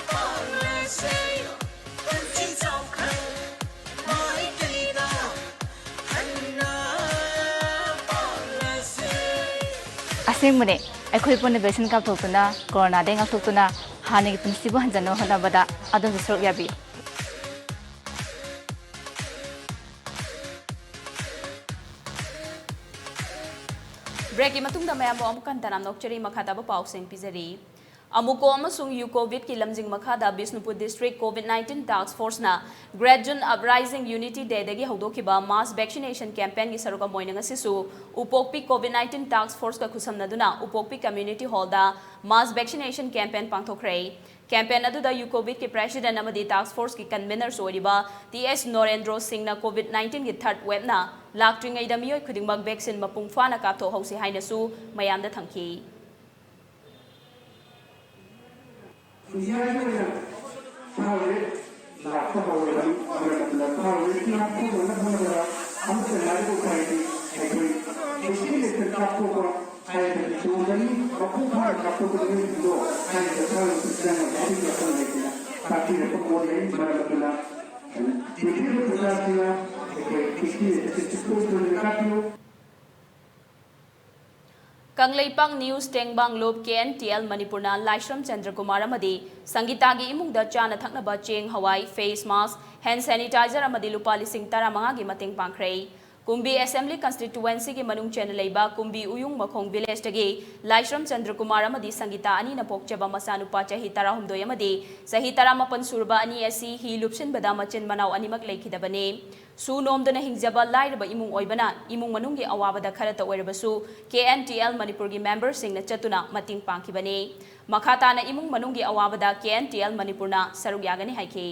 ꯄꯥꯡꯂꯁꯦ꯫ ꯄꯨꯟꯁꯤ ꯆꯥꯎꯈꯠ ꯃꯥꯏꯀꯩꯗ ꯍꯟꯅ ꯄꯥꯡꯂꯁꯦ꯫ ꯑꯁꯦꯡꯕꯅꯦ, ꯑꯩꯈꯣꯏ ꯄꯨꯟꯅ vaccine ꯀꯥꯞꯊꯣꯛꯇꯨꯅ, ꯀꯣꯔꯣꯅꯥꯗꯒꯤ ꯉꯥꯛꯊꯣꯛꯇꯨꯅ, ꯍꯥꯟꯅꯒꯤ ꯄꯨꯟꯁꯤꯕꯨ ꯍꯟꯖꯟꯅꯕ ꯍꯣꯠꯅꯕꯗ ꯑꯗꯣꯝꯁꯨ ꯁꯔꯨꯛ ꯌꯥꯕꯤꯌꯨ꯫ ꯕ꯭ꯔꯦꯛꯀꯤ ꯃꯇꯨꯡꯗ ꯃꯌꯥꯝꯕꯨ ꯑꯃꯨꯛ ꯍꯟꯅ ꯇꯔꯥꯝꯅ ꯑꯣꯛꯆꯔꯤ꯫ ꯃꯈꯥ ꯇꯥꯕ ꯄꯥꯎꯁꯤꯡ ꯄꯤꯖꯔꯤ꯫ ꯑꯃꯨꯀꯣ ꯑꯃꯁꯨꯡ ꯌꯨꯀꯣꯚꯤꯠꯀꯤ ꯂꯝꯖꯤꯡ ꯃꯈꯥꯗ Bishnupur district COVID nineteen task forceꯅ Great June Uprising Unity Dayꯗꯒꯤ ꯍꯧꯗꯣꯛꯈꯤꯕ mass vaccination campaignꯒꯤ ꯁꯔꯨꯛ ꯑꯃ ꯑꯣꯏꯅ ꯉꯁꯤꯁꯨ ꯎꯄꯣꯛꯄꯤ COVID nineteen task forceꯀ ꯈꯨꯠꯁꯝꯅꯗꯨꯅ ꯎꯄꯣꯛꯄꯤ community hallꯗ mass vaccination campaign ꯄꯥꯡꯊꯣꯛꯈ꯭ꯔꯦ꯫ Campaign ꯑꯗꯨꯗ ꯌꯨꯀꯣꯚꯤꯠꯀꯤ president ꯑꯃꯗꯤ task forceꯀꯤ convenerꯁꯨ ꯑꯣꯏꯔꯤꯕ ꯇꯤ ꯑꯦꯁ ꯅꯣꯔꯦꯟꯗ꯭ꯔꯣ ꯁꯤꯡꯅ COVID nineteenꯒꯤ third waveꯅ ꯂꯥꯛꯇ꯭ꯔꯤꯉꯩꯗ ꯃꯤꯑꯣꯏ ꯈꯨꯗꯤꯡꯃꯛ vaccine ꯃꯄꯨꯡ ꯐꯥꯅ ꯀꯥꯞꯊꯣꯛꯍꯧꯁꯤ ꯍꯥꯏꯅꯁꯨ ꯃꯌꯥꯝꯗ ꯊꯝꯈꯤ꯫ ꯏꯟꯗꯤꯌꯥꯒꯤ ꯑꯣꯏꯅ ꯊꯥ ꯋꯦꯠ ꯂꯥꯛꯄ ꯍꯧꯔꯕꯅꯤ꯫ ꯃꯔꯝ ꯑꯗꯨꯅ ꯊꯥ ꯋꯦꯠꯀꯤ ꯉꯥꯛꯊꯣꯛꯅꯅꯕ ꯍꯣꯠꯅꯕꯗ ꯑꯃꯠꯇ ꯉꯥꯏꯔꯕ ꯎꯄꯥꯏꯗꯤ ꯑꯩꯈꯣꯏ vaccination ꯀꯥꯞꯊꯣꯛꯄ ꯍꯥꯏꯕꯁꯤ ꯇꯧꯒꯅꯤ꯫ ꯃꯄꯨꯡ ꯐꯥꯅ ꯀꯥꯞꯊꯣꯛꯄꯗ ꯃꯤꯑꯣꯏꯁꯤꯡꯗꯣ ꯍꯥꯏꯔꯤꯕ ꯊꯥ ꯋꯦꯠꯇ ꯆꯪꯉꯒ ꯑꯗꯨꯒꯤ ꯋꯥꯈꯜ ꯂꯩꯇꯅ ꯀꯥꯞꯄꯤꯔꯛꯄ ꯄꯣꯠ ꯂꯩ꯫ ꯃꯔꯝ ꯑꯗꯨꯅ ꯀꯪꯂꯩꯄꯥꯛ ꯅ꯭ꯌꯨꯁ ꯇꯦꯡꯕꯥꯡ ꯂꯨꯞ ꯀꯦ ꯑꯦꯟ ꯇꯤ ꯑꯦꯜ ꯃꯅꯤꯄꯨꯔꯅ ꯂꯥꯏꯁ꯭ꯔꯝ ꯆꯟꯗ꯭ꯔꯀꯨꯃꯥꯔ ꯑꯃꯗꯤ ꯁꯪꯒꯤꯇꯥꯒꯤ ꯏꯃꯨꯡꯗ ꯆꯥꯅ ꯊꯛꯅꯕ ꯆꯦꯡ, ꯍꯋꯥꯏ, ꯐꯦꯁ ꯃꯥꯁꯛ, ꯍꯦꯟ ꯁꯦꯅꯤꯇꯥꯏꯖꯔ ꯑꯃꯗꯤ ꯂꯨꯄꯥ ꯂꯤꯁꯤꯡ ꯇꯔꯥꯃꯉꯥꯒꯤ ꯃꯇꯦꯡ ꯄꯥꯡꯈ꯭ꯔꯦ꯫ ꯀꯨꯝꯕꯤ ꯑꯦꯁꯦꯝꯕ꯭ꯂꯤ ꯀꯟꯁꯇꯤꯇ꯭ꯌꯨꯋꯦꯟꯁꯤꯒꯤ ꯃꯅꯨꯡ ꯆꯟꯅ ꯂꯩꯕ ꯀꯨꯝꯕꯤ ꯎꯌꯨꯡ ꯃꯈꯣꯡ ꯚꯤꯂꯦꯖꯇꯒꯤ ꯂꯥꯏꯁ꯭ꯔꯝ ꯆꯟꯗ꯭ꯔꯀꯨꯃꯥꯔ ꯑꯃꯗꯤ ꯁꯪꯒꯤꯇꯥ ꯑꯅꯤꯅ ꯄꯣꯛꯆꯕ ꯃꯆꯥꯅꯨꯄꯥ ꯆꯍꯤ ꯇꯔꯥꯍꯨꯝꯗꯣꯏ ꯑꯃꯗꯤ ꯆꯍꯤ ꯇꯔꯥꯃꯥꯄꯟ ꯁꯨꯔꯕ ꯑꯅꯤ ꯑꯁꯤ ꯍꯤ ꯂꯨꯞꯁꯤꯟꯕꯗ ꯃꯆꯤꯟ ꯃꯅꯥꯎ ꯑꯅꯤꯃꯛ ꯂꯩꯈꯤꯗꯕꯅꯤ꯫ ꯁꯨ ꯅꯣꯝꯗꯨꯅ ꯍꯤꯡꯖꯕ ꯂꯥꯏꯔꯕ ꯏꯃꯨꯡ ꯑꯣꯏꯕꯅ ꯏꯃꯨꯡ ꯃꯅꯨꯡꯒꯤ ꯑꯋꯥꯕꯗ ꯈꯔꯇ ꯑꯣꯏꯔꯕꯁꯨ ꯀꯦ ꯑꯦꯟ ꯇꯤ ꯑꯦꯜ ꯃꯅꯤꯄꯨꯔꯒꯤ ꯃꯦꯝꯕꯔꯁꯤꯡꯅ ꯆꯠꯇꯨꯅ ꯃꯇꯦꯡ ꯄꯥꯡꯈꯤꯕꯅꯤ꯫ ꯃꯈꯥ ꯇꯥꯅ ꯏꯃꯨꯡ ꯃꯅꯨꯡꯒꯤ ꯑꯋꯥꯕꯗ ꯀꯦ ꯑꯦꯟ ꯇꯤ ꯑꯦꯜ ꯃꯅꯤꯄꯨꯔꯅ ꯁꯔꯨꯛ ꯌꯥꯒꯅꯤ ꯍꯥꯏꯈꯤ꯫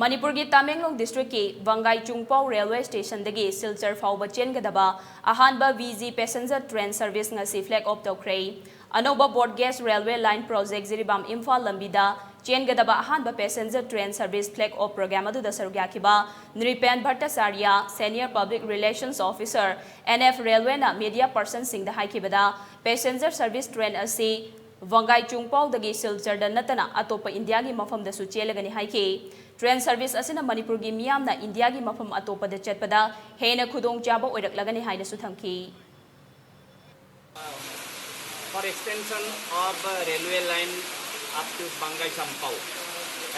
ꯃꯅꯤꯄꯨꯔꯒꯤ ꯇꯃꯦꯡꯂꯣꯡ ꯗꯤꯁꯇ꯭ꯔꯤꯛꯀꯤ ꯕꯪꯒꯥꯏ ꯆꯨꯡꯄꯥꯎ ꯔꯦꯜꯋꯦ ꯁ꯭ꯇꯦꯁꯟꯗꯒꯤ ꯁꯤꯜꯆꯔ ꯐꯥꯎꯕ ꯆꯦꯟꯒꯗꯕ ꯑꯍꯥꯟꯕ V G passenger train service ꯉꯁꯤ ꯐ꯭ꯂꯦꯒ ꯑꯣꯐ ꯇꯧꯈ꯭ꯔꯦ꯫ ꯑꯅꯧꯕ broad gauge railway line project Jiribam Imphal ꯂꯝꯕꯤꯗ ꯆꯦꯟꯒꯗꯕ ꯑꯍꯥꯟꯕ passenger train service flag off programme ꯑꯗꯨꯗ ꯁꯔꯨꯛ ꯌꯥꯈꯤꯕ Nripen Bhattacharya, senior public relations officer, N F ꯔꯦꯜꯋꯦꯅ ꯃꯤꯗꯤꯌꯥ ꯄꯔꯁꯟꯁꯤꯡꯗ ꯍꯥꯏꯈꯤꯕꯗ, ꯄꯦꯁꯦꯟꯖꯔ ꯁꯔꯚꯤꯁ ꯇ꯭ꯔꯦꯟ ꯑꯁꯤ ꯕꯪꯒꯥꯏ ꯆꯨꯡꯄꯥꯎꯗꯒꯤ ꯁꯤꯜꯆꯔꯗ ꯅꯠꯇꯅ ꯑꯇꯣꯞꯄ ꯏꯟꯗꯤꯌꯥꯒꯤ ꯃꯐꯝꯗꯁꯨ ꯆꯦꯜꯂꯒꯅꯤ ꯍꯥꯏꯈꯤ꯫ ꯇ꯭ꯔꯦꯟ ꯁꯔꯚꯤꯁ ꯑꯁꯤꯅ ꯃꯅꯤꯄꯨꯔꯒꯤ ꯃꯤꯌꯥꯝꯅ ꯏꯟꯗꯤꯌꯥꯒꯤ ꯃꯐꯝ ꯑꯇꯣꯞꯄꯗ ꯆꯠꯄꯗ ꯍꯦꯟꯅ ꯈꯨꯗꯣꯡꯆꯥꯕ ꯑꯣꯏꯔꯛꯂꯒꯅꯤ ꯍꯥꯏꯅꯁꯨ ꯊꯝꯈꯤ꯫ For extension of uh, railway line up to Bangai Sampao,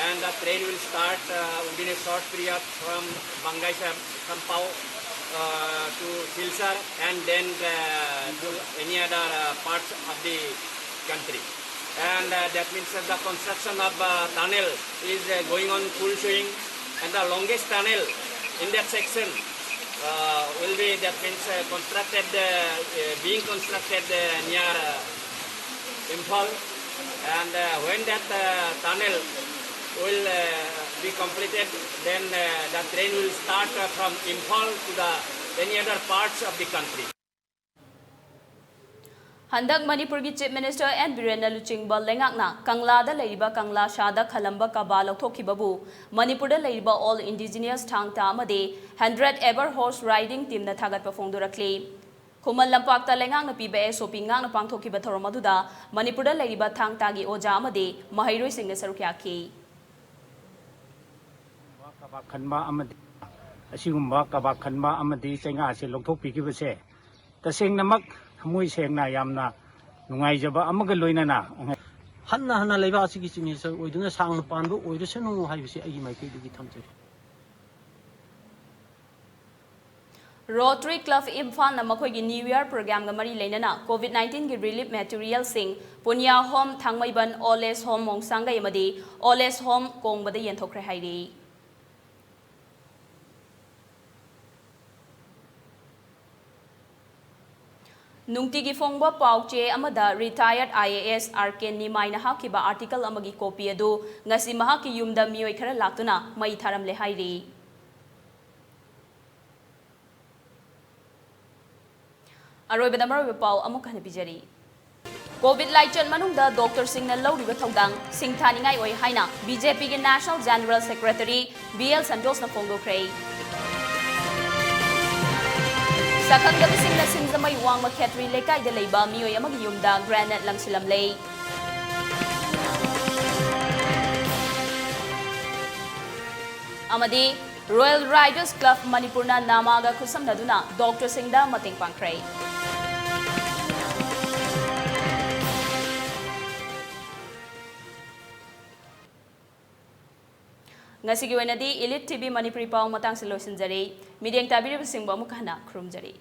and the train will start uh, within a short period from Bangai Sam- Sampao uh, to Silchar, and then uh, to any other uh, parts of the country. And uh, that means that the construction of uh, tunnel is uh, going on full swing, and the longest tunnel in that section uh, will be, that means, uh, constructed, uh, uh, being constructed uh, near uh, Imphal, and uh, when that uh, tunnel will uh, be completed, then uh, the train will start uh, from Imphal to the any other parts of the country. ꯍꯟꯗꯛ ꯃꯅꯤꯄꯨꯔꯒꯤ chief minister and ꯕꯤꯔꯦꯟꯅ ꯂꯨꯆꯤꯡꯕ ꯂꯩꯉꯥꯛꯅ ꯀꯪꯂꯥꯗ ꯂꯩꯔꯤꯕ ꯀꯪꯂꯥ ꯁꯥꯗ ꯈꯜꯂꯝꯕ ꯀꯕꯥ ꯂꯧꯊꯣꯛꯈꯤꯕꯕꯨ ꯃꯅꯤꯄꯨꯔꯗ ꯂꯩꯔꯤꯕ all ꯏꯟꯗꯤꯖꯤꯅꯤꯌꯁ ꯊꯥꯡ ꯇꯥ ꯑꯃꯗꯤ ꯍꯟꯗ꯭ꯔꯦꯠ ꯑꯦꯕꯔ ꯍꯣꯔꯁ ꯔꯥꯏꯗꯤꯡ ꯇꯤꯝꯅ ꯊꯥꯒꯠꯄ ꯐꯣꯡꯗꯣꯔꯛꯂꯤ꯫ ꯈꯨꯃꯟ ꯂꯝꯄꯥꯛꯇ ꯂꯩꯉꯥꯛꯅ ꯄꯤꯕ S O P ꯉꯥꯛꯅ ꯄꯥꯡꯊꯣꯛꯈꯤꯕ ꯊꯧꯔꯝ ꯑꯗꯨꯗ ꯃꯅꯤꯄꯨꯔꯗ ꯂꯩꯔꯤꯕ ꯊꯥꯡ ꯇꯥꯒꯤ ꯑꯣꯖꯥ ꯑꯃꯗꯤ ꯃꯍꯩꯔꯣꯏꯁꯤꯡꯅ ꯁꯔꯨꯛ ꯌꯥꯈꯤ꯫ ꯀꯕꯥꯛ ꯈꯟꯕ ꯑꯃꯗꯤ ꯑꯁꯤꯒꯨꯝꯕ ꯀꯕꯥꯛ ꯈꯟꯕ ꯑꯃꯗꯤ ꯆꯩꯉꯥꯛ ꯑꯁꯤ ꯂꯧꯊꯣꯛꯄꯤꯈꯤꯕꯁꯦ ꯇꯁꯦꯡꯅꯃꯛ ꯊꯃꯣꯏ ꯁꯦꯡꯅ ꯌꯥꯝꯅ ꯅꯨꯡꯉꯥꯏꯖꯕ ꯑꯃꯒ ꯂꯣꯏꯅꯅ ꯍꯟꯅ ꯍꯟꯅ ꯂꯩꯕꯥꯛ ꯑꯁꯤꯒꯤ ꯁꯤꯒꯅꯦꯆꯔ ꯑꯣꯏꯗꯨꯅ ꯁꯥꯡꯅ ꯄꯥꯟꯕ ꯑꯣꯏꯔꯁꯅꯨ ꯍꯥꯏꯕꯁꯤ ꯑꯩꯒꯤ ꯃꯥꯏꯀꯩꯗꯒꯤ ꯊꯝꯖꯔꯤ꯫ ꯔꯣꯇꯔꯤ ꯀ꯭ꯂꯕ ꯏꯝꯐꯥꯜꯅ ꯃꯈꯣꯏꯒꯤ ꯅ꯭ꯌꯨ ꯏꯌꯥꯔ ꯄ꯭ꯔꯣꯒ꯭ꯔꯥꯝꯒ ꯃꯔꯤ ꯂꯩꯅꯅ ꯀꯣꯚꯤꯗ ꯅꯥꯏꯟꯇꯤꯟꯒꯤ ꯔꯤꯂꯤꯐ ꯃꯦꯇꯔꯤꯌꯦꯜꯁꯤꯡ ꯄꯨꯅꯤꯌꯥ ꯍꯣꯝ ꯊꯥꯡꯃꯩꯕꯟ, ꯑꯣꯜ ꯑꯦꯖ ꯍꯣꯝ ꯃꯣꯡꯁꯥꯡꯒꯩ ꯑꯃꯗꯤ ꯑꯣꯜ ꯑꯦꯖ ꯍꯣꯝ ꯀꯣꯡꯕꯗ ꯌꯦꯟꯊꯣꯛꯈ꯭ꯔꯦ ꯍꯥꯏꯔꯤ꯫ ꯅꯨꯡꯇꯤꯒꯤ ꯐꯣꯡꯕ ꯄꯥꯎ ꯆꯦ ꯑꯃꯗ ꯔꯤꯇꯥꯌꯔꯗ I A S R K ꯅꯤꯃꯥꯏꯅ ꯍꯥꯞꯈꯤꯕ ꯑꯥꯔꯇꯤꯀꯜ ꯑꯃꯒꯤ ꯀꯣꯄꯤ ꯑꯗꯨ ꯉꯁꯤ ꯃꯍꯥꯛꯀꯤ ꯌꯨꯝꯗ ꯃꯤꯑꯣꯏ ꯈꯔ ꯂꯥꯛꯇꯨꯅ ꯃꯩ ꯊꯥꯔꯝꯂꯦ ꯍꯥꯏꯔꯤ꯫ ꯑꯔꯣꯏꯕꯗ ꯃꯔꯨꯑꯣꯏꯕ ꯄꯥꯎ ꯑꯃꯨꯛ ꯍꯟꯅ ꯄꯤꯖꯔꯤ꯫ ꯀꯣꯚꯤꯗ ꯂꯥꯏꯆꯠ ꯃꯅꯨꯡꯗ ꯗꯣꯛꯇꯔꯁꯤꯡꯅ ꯂꯧꯔꯤꯕ ꯊꯧꯗꯥꯡ ꯁꯤꯡꯊꯥꯅꯤꯡꯉꯥꯏ ꯑꯣꯏ ꯍꯥꯏꯅ B J P ꯒꯤ National General Secretary B L ꯁꯟꯇꯣꯁꯅ ꯐꯣꯡꯗꯣꯛꯈ꯭ꯔꯦ꯫ ꯁꯛꯈꯪꯗꯕꯁꯤꯡꯅ ꯁꯤꯡꯖꯃꯩ ꯋꯥꯡꯃ ꯈꯦꯇ꯭ꯔꯤ ꯂꯩꯀꯥꯏꯗ ꯂꯩꯕ ꯃꯤꯑꯣꯏ ꯑꯃꯒꯤ ꯌꯨꯝꯗ grenade ꯂꯪꯁꯤꯜꯂꯝꯂꯦ꯫ ꯑꯃꯗꯤ Royal Riders Club ꯃꯅꯤꯄꯨꯔꯅ ꯅꯥꯃꯥꯒ ꯈꯨꯠꯁꯝꯅꯗꯨꯅ ꯗꯣꯛꯇꯔꯁꯤꯡꯗ ꯃꯇꯦꯡ ꯄꯥꯡꯈ꯭ꯔꯦ꯫ ꯉꯁꯤꯒꯤ ꯑꯣꯏꯅꯗꯤ Elite T V ꯃꯅꯤꯄꯨꯔꯤ ꯄꯥꯎ ꯃꯇꯥꯡꯁꯤ ꯂꯣꯏꯁꯤꯟꯖꯔꯦ꯫ ꯃꯤꯠꯌꯦꯡ ꯇꯥꯕꯤꯔꯤꯕꯁꯤꯡꯕꯨ ꯑꯃꯨꯛ ꯍꯟꯅ ꯈꯨꯔꯨꯝꯖꯔꯤ꯫